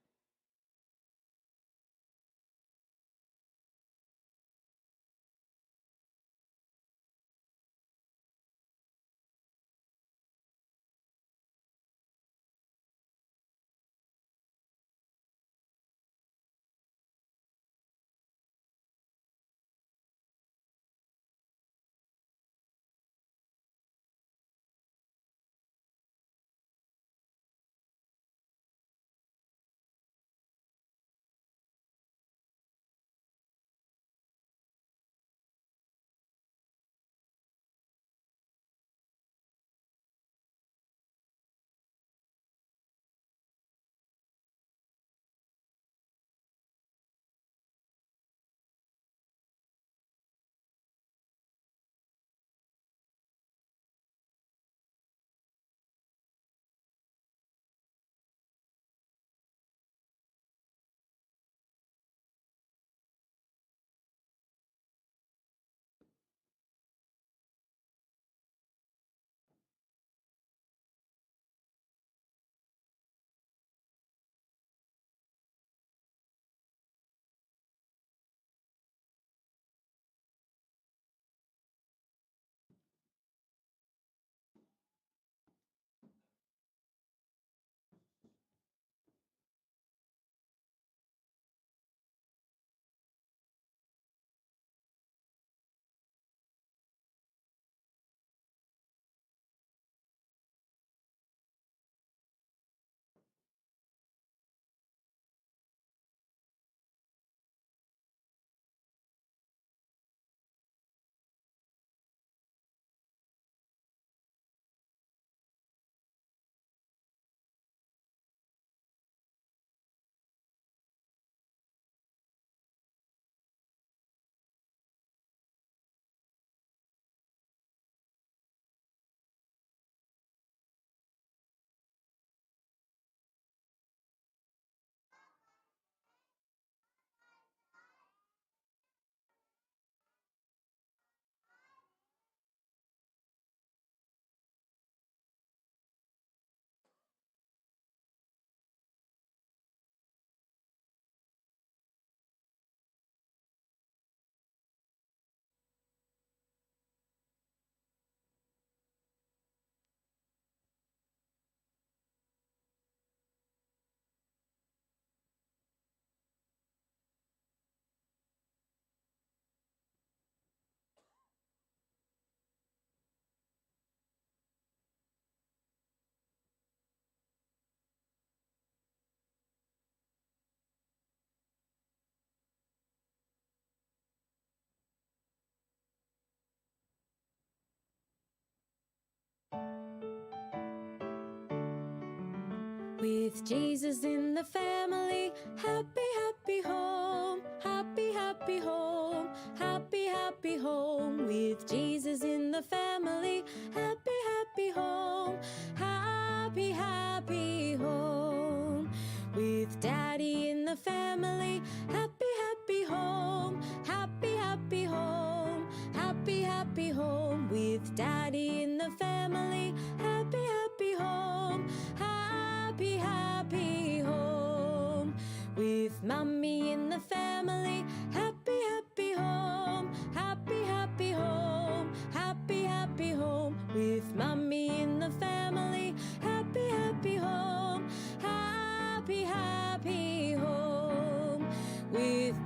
With Jesus in the family, happy, happy home. Happy, happy home, happy, happy home. With Jesus in the family, happy, happy home. Happy, happy home. With Daddy in the family, happy, happy home. Happy, happy home, happy, happy home. With Daddy in the family, happy, happy home. Happy, happy home. With Mommy in the family, happy, happy home. Happy, happy home, happy, happy home. With Mommy in the family, happy, happy home. Happy, happy home. With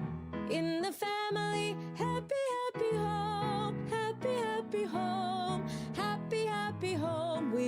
in the family, happy, happy home. Happy, happy home, happy, happy home. With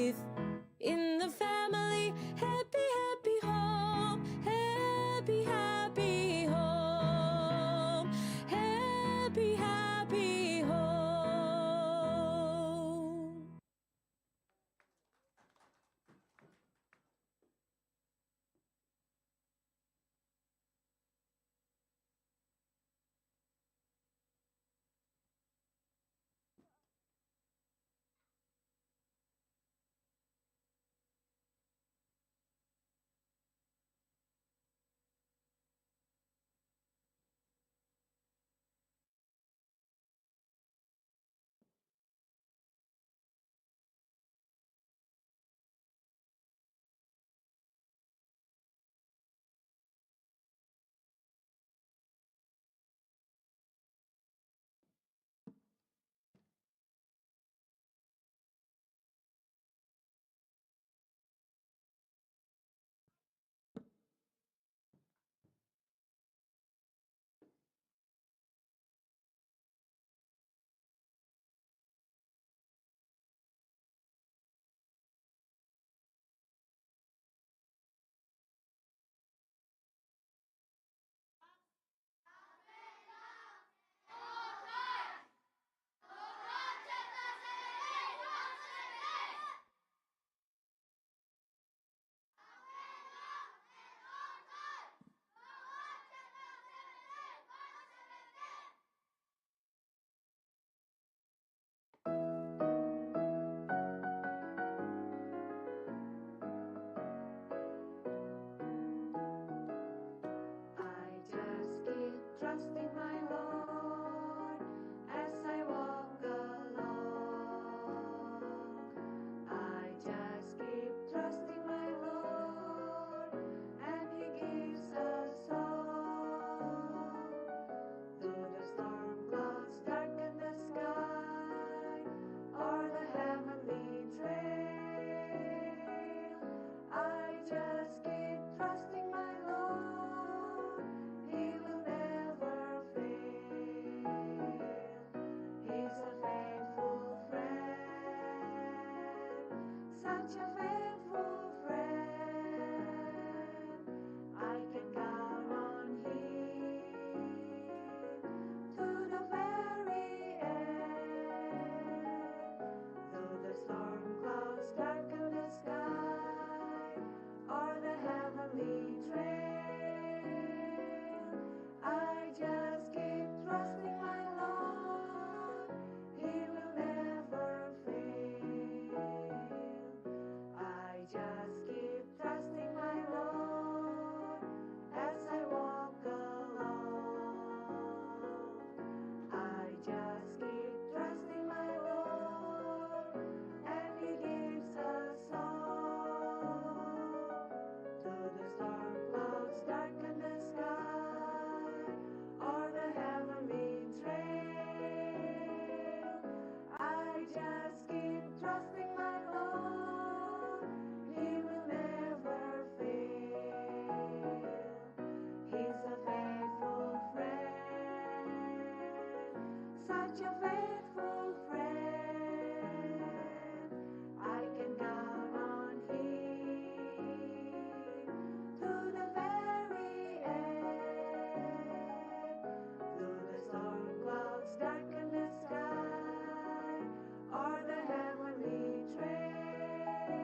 Such a faithful friend, I can count on him to the very end. Though the storm clouds darken the sky, or the heavenly trail,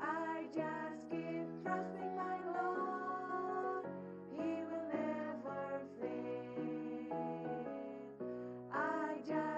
I just keep trusting my Lord. He will never fail. I just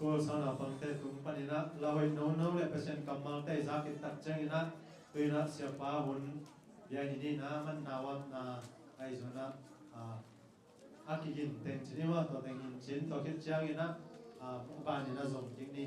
Paul sang naupangte tung panin ah la hoih nono le Pasian kammalte i zak khit tak ciangin ah, tu-in ah siapa hun biakinn in ah manna uapna ahi zongin ah, a, a kigin teng ci ni maw, tua teng in cin, tua khit ciangin ah, a, a ban in ah zong kik ni.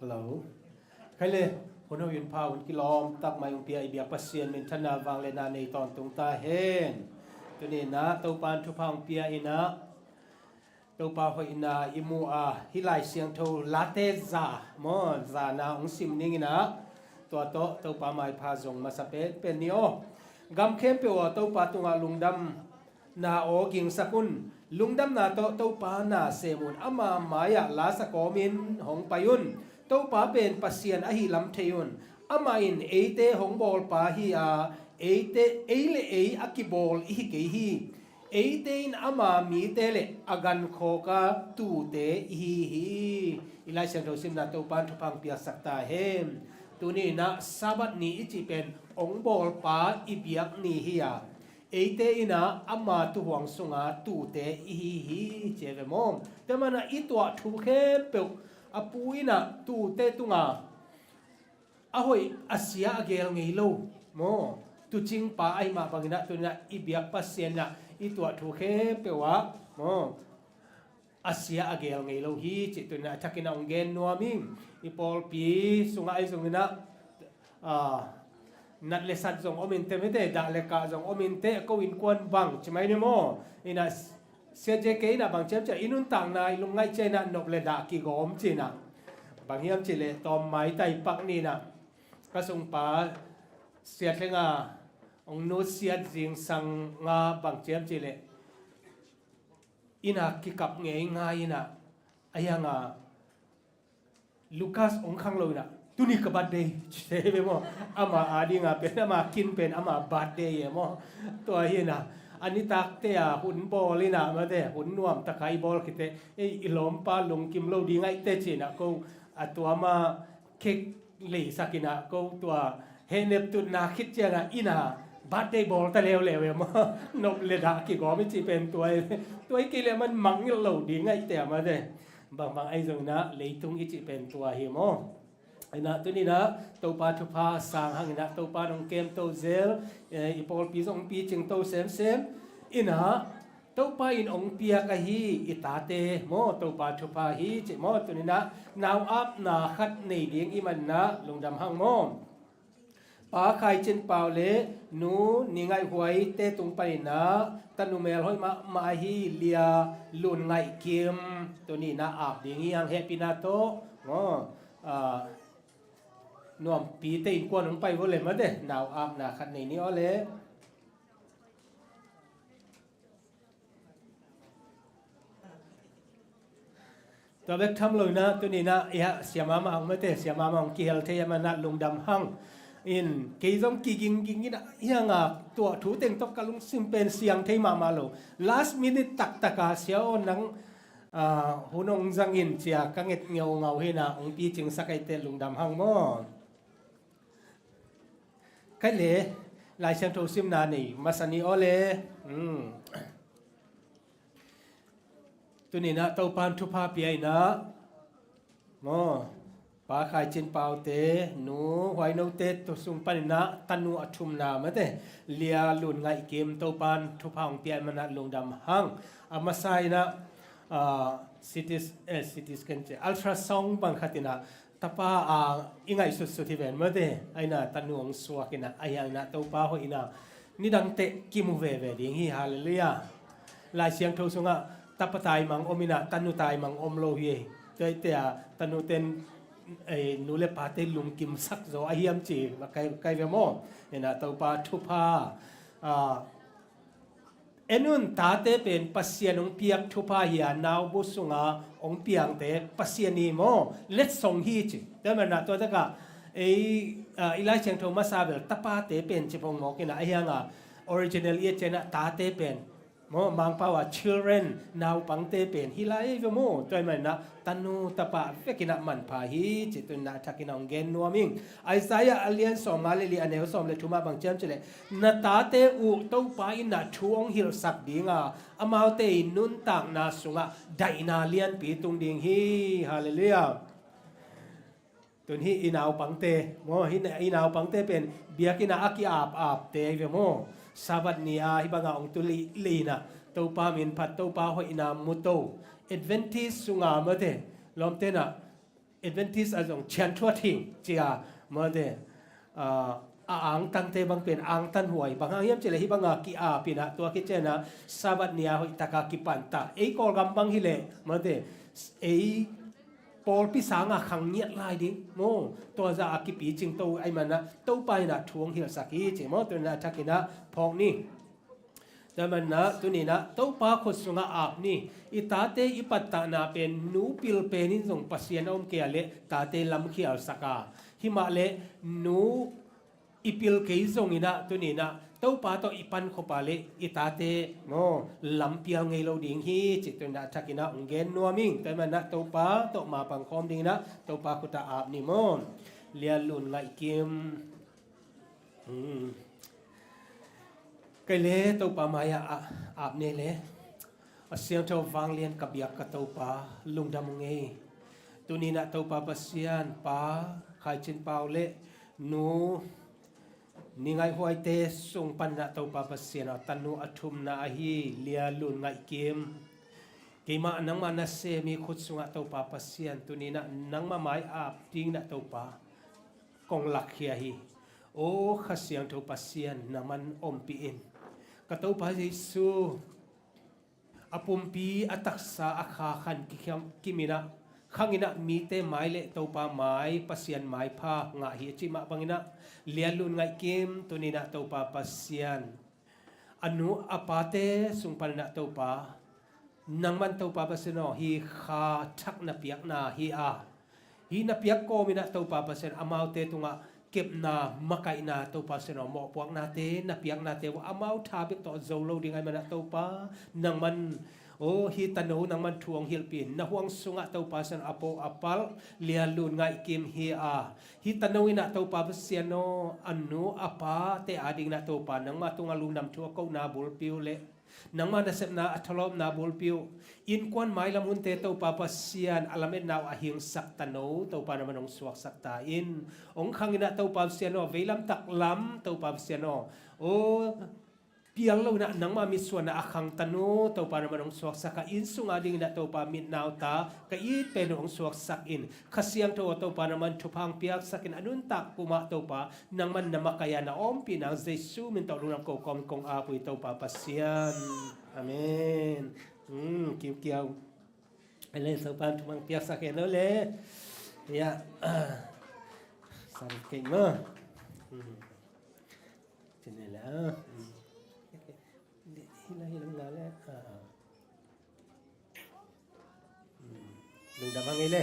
Hello. Khai le, hun hoih hun pha, hun kilawm tak mai hong pia i biak Pasian minthanna vangliatna nei tawntung ta hen. Tuni-in ah Topa'n thupha hong pia in ah, Topa hoihna i mu a, hih Lai Siangtho Late za maw, zana hong sim ning in ah, tua tawh Topa maipha zong masa penpen ni aw. Gam khempeuh ah Topa tungah lungdamna aw gingsak un. Lungdamna tawh Topa na sem un. Ama mai-ah lasa kawmin hong pai un. Topa pen Pasian ahih lam thei un. Amah in eite hong bawlpa hi a, eite, ei le ei a kibawl i hi kei hi. Eite in ama mite le a gankhawka tuute i hi hi. I Lai Siangtho simna Topa'n thupha hong piaksak ta hen. Tuni-in ah Sabbath ni i cih pen hong bawlpa i biak ni hi a, eite in ah ama tuuhuang sunga tuute i hi hi, ci hi ve maw. Tua manin ah i tuah thu khempeuh a Pu in ah tuute tunga a hoih a sia a geel ngei lo maw, tuucingpa ahih mah bangin ah tuni-in ah i biak Pasian in ah i tuah thu khempeuh ah maw, a sia a geel ngei lo hi cih tuni-in ah a thakin ah hong gen nuam ing. I pawlpi sungah ahi zongin ah, a, nat le sat zong om inteh mate, dah le kah zong om inteh, ko innkuan bang ci mai ni maw. In ah Sia J K in ah bang ci hiam cih leh, i nuntakna i lungngaih ciangin ah nop le dah kigawm ci-in ah. Bang hiam cih leh tawm maitai pak ni-in ah ka sungpa Sia Thlenga hong nusiat zingsang a bang ci hiam cih leh, inn ah kikap ngeingai in ah, a hiang a Lucas hong khang lo in ah, tuni ka birthday ci hi ve maw. Ama ading a pen, ama kin pen ama birthday hi maw. Tua hi in ah, a nitakte a hun bawl in ah mate, hun nuam tak a i bawl khit teh, ei, i lawmpa lungkim lo ding ahih teh ci-in ah ko a tua ma kek leisak in ah ko tua hehnep tutna khit ciangah inn ah birthday bawl ta leuleu hi maw. Nop le dah kigawm i cih pen tua hi. Tua hi kei leh man mangngilh lo ding ahih teh mate. Bangbang ahi zongin ah leitung i cih pen tua hi maw. In ah tuni-in ah Topa thupha sang hang in ah Topa in hong kemto zel, eh, i pawlpi zong hong picingto semsem. In ah Topa in hong piak ahi i tate maw, Topa thupha hi cih maw. Tuni-in ah nau apna khat nei ding i hih manin ah lungdam hang maw. Pa Khai Cin Pau le Nu Ni Ngaih Huai te tung panin ah tanu melhoih mahmah ahi Lia Lun Ngaih Kim tuni-in ah ap ding hi hang, hehpihna tawh maw. Ah, nuampite innkuan hong pai vo le mate, nau apna khat nei ni aw le. Tua bek tham lo in ah tuni-in ah, ia, siamah mah hong mate, siamah mah hong kihel thei ahih manin ah lungdam hang. In kei zong kigingging in ah, ia, nga tuah thu teng tawh ka lungsim pen siang thei mahmah lo. Last minute taktak a, Sia aw, nang, ah, hun hong zang in ci-a ka nget ngeungau hi in ah, hong picingsak ahih teh lungdam hang maw. Khai le, Lai Siangtho simna nei masa ni aw le. Hmm. Tuni-in ah Topa'n thupha pia in ah maw, Pa Khai Cin Pau te, Nu Huai No te tua sung panin ah tanu a thumna mate, Lia Lun Ngaih Kim, Topa'n thupha hong pia ahih manin ah lungdam hang. A masa in ah, ah, C T, eh, C T scan ci, ultrasound bang khat in ah tapa, ah, i ngaihsutsut hi ven mate, ahi in ah tanu hong suak in ah, ahi hang in ah Topa hoih in ah nidang teh kimu veve ding hi. Halleluiah. Lai Siangtho sungah tapa taimang om in ah tanu taimang om lo hi. Tua ahih teh ah tanute in, eh, nu le pate lungkimsak zaw a hiam ci, kai, kai ve maw. In ah Topa thupha, ah, En un, tate pen Pasian hong piak thupha hi a, naubu sunga hong piangte Pasian hi maw, letsong hi ci. Tua manah tua takah ei, ah, i Lai Siangtho masa bel tapate pen ci phong mawk inah, ahi hanga original i et cianah tate pen maw, Mangpau a children, naupangte pen hi lai ve maw. Tua manah tanu tapa vekinah manpha hi ci, tuninah thakinah hong gen nuam ing. Isaiah a lian sawmnga le li a neu sawm le thumah bang ciam cileh, na tate uh Topa innah thu hong hilhsak dinga, amaute i nuntakna sungah daihna lianpi tung ding hi. Halleluiah. Tun hih i naupangte maw, hih i naupangte pen biakinn ah a ki-ap-apte ahi ve maw. Sabbath ni-a hih banga hong tu lih leh inah Topa min phat, Topa hoihna mu to. Adventist sunga mawte, lawmte nah Adventist a zong cianthuat hing cia mawte, ah, a angtangte bang pen angtan huai. Bang hang hiam cileh hih banga ki-ap inah tua khit cianah Sabbath ni-a hoihtaka kipanta. Ei Kawlgam bang hileh mawte, ei pawlpi sanga khang ngiat lai ding maw. Tua zah a kipicing to ahi manah Topa innah thu hong hilhsak hi ci maw. Tuninah thakinah phawk ni. Tua manah tuninah Topa khut sungah ap ni. I tate i pattahna pen nu pil pen in zong Pasian a om kei a leh tate lamkhialsak a, himah leh nu i pil kei zonginah tuninah Topa tawh i pankhop a leh i tate maw, lampial ngei lo ding hi ci, tuninah thakinah hong gen nuam ing. Tua manah Topa tawh mapang khawm dinginah Topa khutah ap ni maw. Lianlun Ngaihkim. Hmm. Kei le Topa mai-ah a, ap ni le. A siangtho vanglian ka biak ka Topa, lungdam ung ei. Tuninah Topa Pasian, Pa Khai Cin Pau le Nu Ni Ngaih Huaite sung paninah Topa Pasian aw, tanu a thumna ahi Lia Lun Ngaih Kim, keimah nangmah nasem i khut sungah Topa Pasian, tuninah nangmah mai-ap dinginah Topa kong lakkhia hi. Aw Kha Siangtho Pasian, nangman ompih in. Ka Topa Jesu, a pumpi, a taksa, a kha khan kikhiam kiminah, khanginah mite mai le Topa mai, Pasian maipha ngah hi a cih mah banginah, Lia Lun Ngaih Kim tuninah Topa Pasian, a nu a pate sung paninah Topa, nangman Topa Pasian aw, hih kha thak na piakna hi a, hih na piak kawminah Topa Pasian, amaute tungah kepna, makaihna, Topa Pasian aw, mawhpuaknate, na piaknate uh amau tha bek tawh zo lo ding ahih manah Topa, nangman, aw, hih tano nangman thu hong hilhpih in, na huang sungah Topa Pasian a po a palh Lia Lun Ngaih Kim hi a, hih tano innah Topa Pasian aw, a nu a pate adinginah Topa, nangmah tungah lungdam thu a kohna bulpi uh le nangmah nasepna a thalawpna bulpi uh, innkuan mailam hunte Topa Pasian, a lametna uh a hingsak tano Topa nangman hong suaksak ta in. Hong khanginah Topa Pasian aw, veilam taklam Topa Pasian aw, aw, pial loinah nangmah mitsuanah a khang tano Topa nangman hong suaksak a, inn sung adinginah Topa mitnauta ka it pen uh hong suaksak in. Kha Siangtho aw, Topa nangman thupha hong piaksak in, a nuntak pumah Topa nangman na makaih a, na ompih nang Jesu min tawh lungdam ko kawmin kong ap uh hi Topa Pasian. Amen. Hmm, kiukiau. Ele Topa thupha hong piaksak hen aw le. Ya. Saruk kei maw. Hmm. Cine le. Hmm. Hila hila le. Ah. Lungdam hang ei le.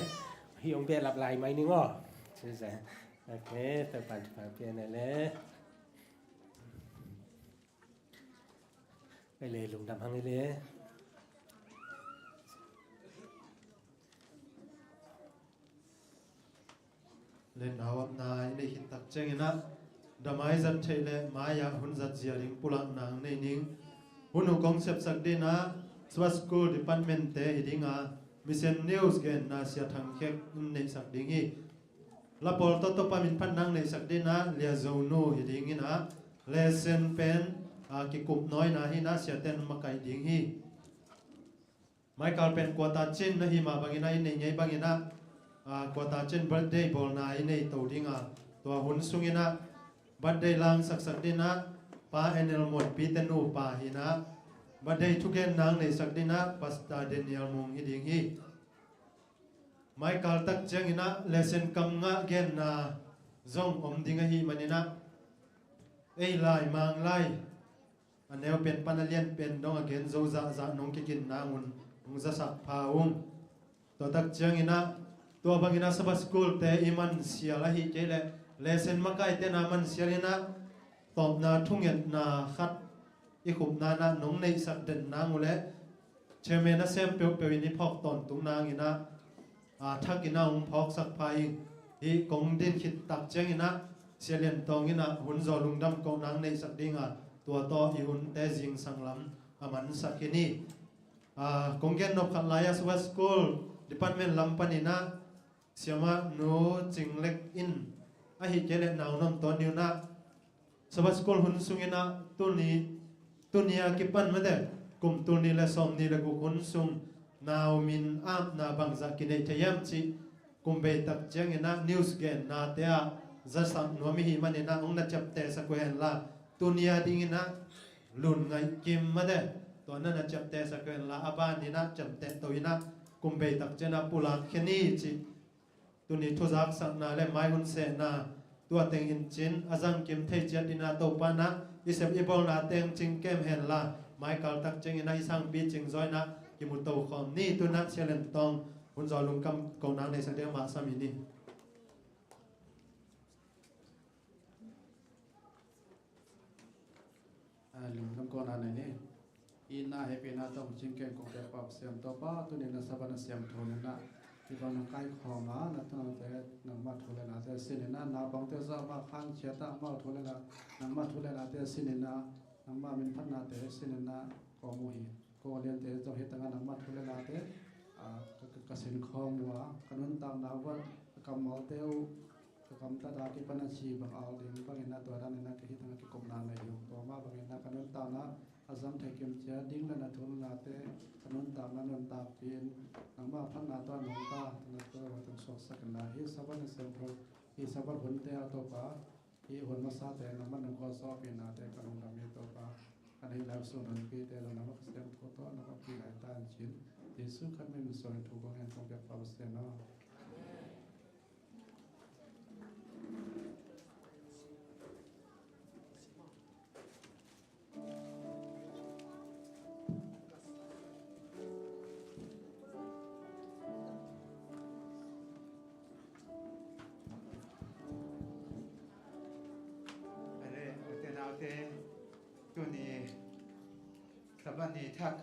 Hih hong behlap lai mai ning aw. Ok, Topa'n thupha pia na le. Ei le, lungdam hang ei le. Len awapna i neih khit tak cianginah, damai zat theih le mai-ah hun zat zia ding pulakna hong nei ning. Hun uh kong sepsak dinah, Sabbath School Department-te hi dinga, Mission News genna Sia Thang Khek in neihsak ding hi. Lapawl tawh Topa min phatna hong neihsak dinah, Lia Zo Nu hi dinginah, lesson pen, a, kikup nawina hinah siate'n makaih ding hi. Michael pen quarter chin na hi mah banginah, i neih ngei banginah, a, quarter chin birthday bawlna i nei to dinga, tua hun sunginah birthday langsaksak dinah Pa Enel Muan, Peter nupa hinah, birthday thugenna hong neihsak dinah Pastor Daniel Mung hi ding hi. Michael tak cianginah lesson kam ngah genna zong om ding ahih maninah, ei lai mang lai a neu pen pan a lian pen dong a gen zo zahzah nong kikin nangun hong zasak pha ung. Tua tak cianginah tua banginah Sabbath School te i mansial ahi kei leh lesen makaite na mansial inah tawpna thungetna khat i khupna inah nong neihsak den nang uh leh chairman a sem peuhpeuh in i phawk tawntung nanginah a, thakin a hong phawksak pha ing. Hih kong din khit tak cianginah Sia Lian Tawng inah hun zaw lungdam kohna hong neihsak dinga tua tawh i hunte zingsang lam a mansak hi ni. A, kong gen nop khat lai-a Sabbath School Department lam paninah Siamah Nu Cing Lek in ahi kei leh Nau Nom Tawn inah Sabbath School hun sunginah tuni, tuni a kipan mate kum tul nih le sawm nih le guk hun sung nau min apna bangzah kineih thei hiam cih kum bei tak cianginah news gennate ah zasak nuam i hih maninah hong na ciaptehsak uh henla tuni a dinginah Lun Ngaih Kim mate tua na na ciaptehsak uh henla a baninah ciamteh to inah kum bei tak cianginah pulak khia ni cih tuni thuzaksakna le mai hun sehna tua teng in cin a zangkim thei ciat inah Topa inah i sep i bawlna teng cing kem henla mai kaltak cianginah i sangpi cing zaw inah kimu to khawm ni. Tunah Sia Lian Tawng hun zaw lungdam kohna hong neihsak ding mah sam hi ni. A, lungdam kohna nei ni. Itna hehpihna tawh hong cing ken kong pia Pasian Topa, tuni na Sabbath na siangtho ni na hih bang nong kaikhawm a, na thunaute nangmah thu le nate sin ni na, na bangte zah mah khan ciat ah amau thu le na, nangmah thu le nate sin ni na, nangmah min phatnate sin ni na kawm uh hi. Ko liante zong hi tangah nangmah thu le nate, a, ka, ka, ka sin khawm uh a, ka nuntakna uh a, ka kammalte uh ka gamtat a kipan a ci bang al ding bangin a tua danin a ka hih tangah kikupna nei hi uh. Tua mah bangin a ka nuntakna a zam thei kim cia ding le na thu le nate ka nuntakna nuntak piin nangmah phatna tua nungta na tua tua tung suaksak in a hih Sabbath na siangtho hih Sabbath hunte a Topa hih hun masate nangmah nung khuasawhpihnate ka lungdam hi Topa. Kan hih lai sun hunpite zong nangmah ka siangtho tawh nangmah pi lai ta in cin Jesu khat min suangin thu bangin kong piak pa Pasian aw. Are, ute naute, tuni Sabbath ni thak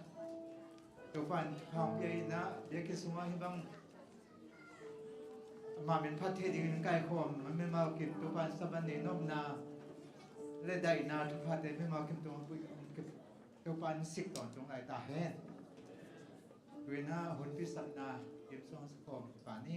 Topa in thupha hong pia in a, biakinn sungah hih bang amah min phat thei dingin kaikhawm a, mimal kim Topa in Sabbath ni nopna le daihna thuphate mimal kim tung a puih, Topa in sik tawntung lai ta hen. Tu in a hunpi sakna kim sung a sakhawm kipa ni.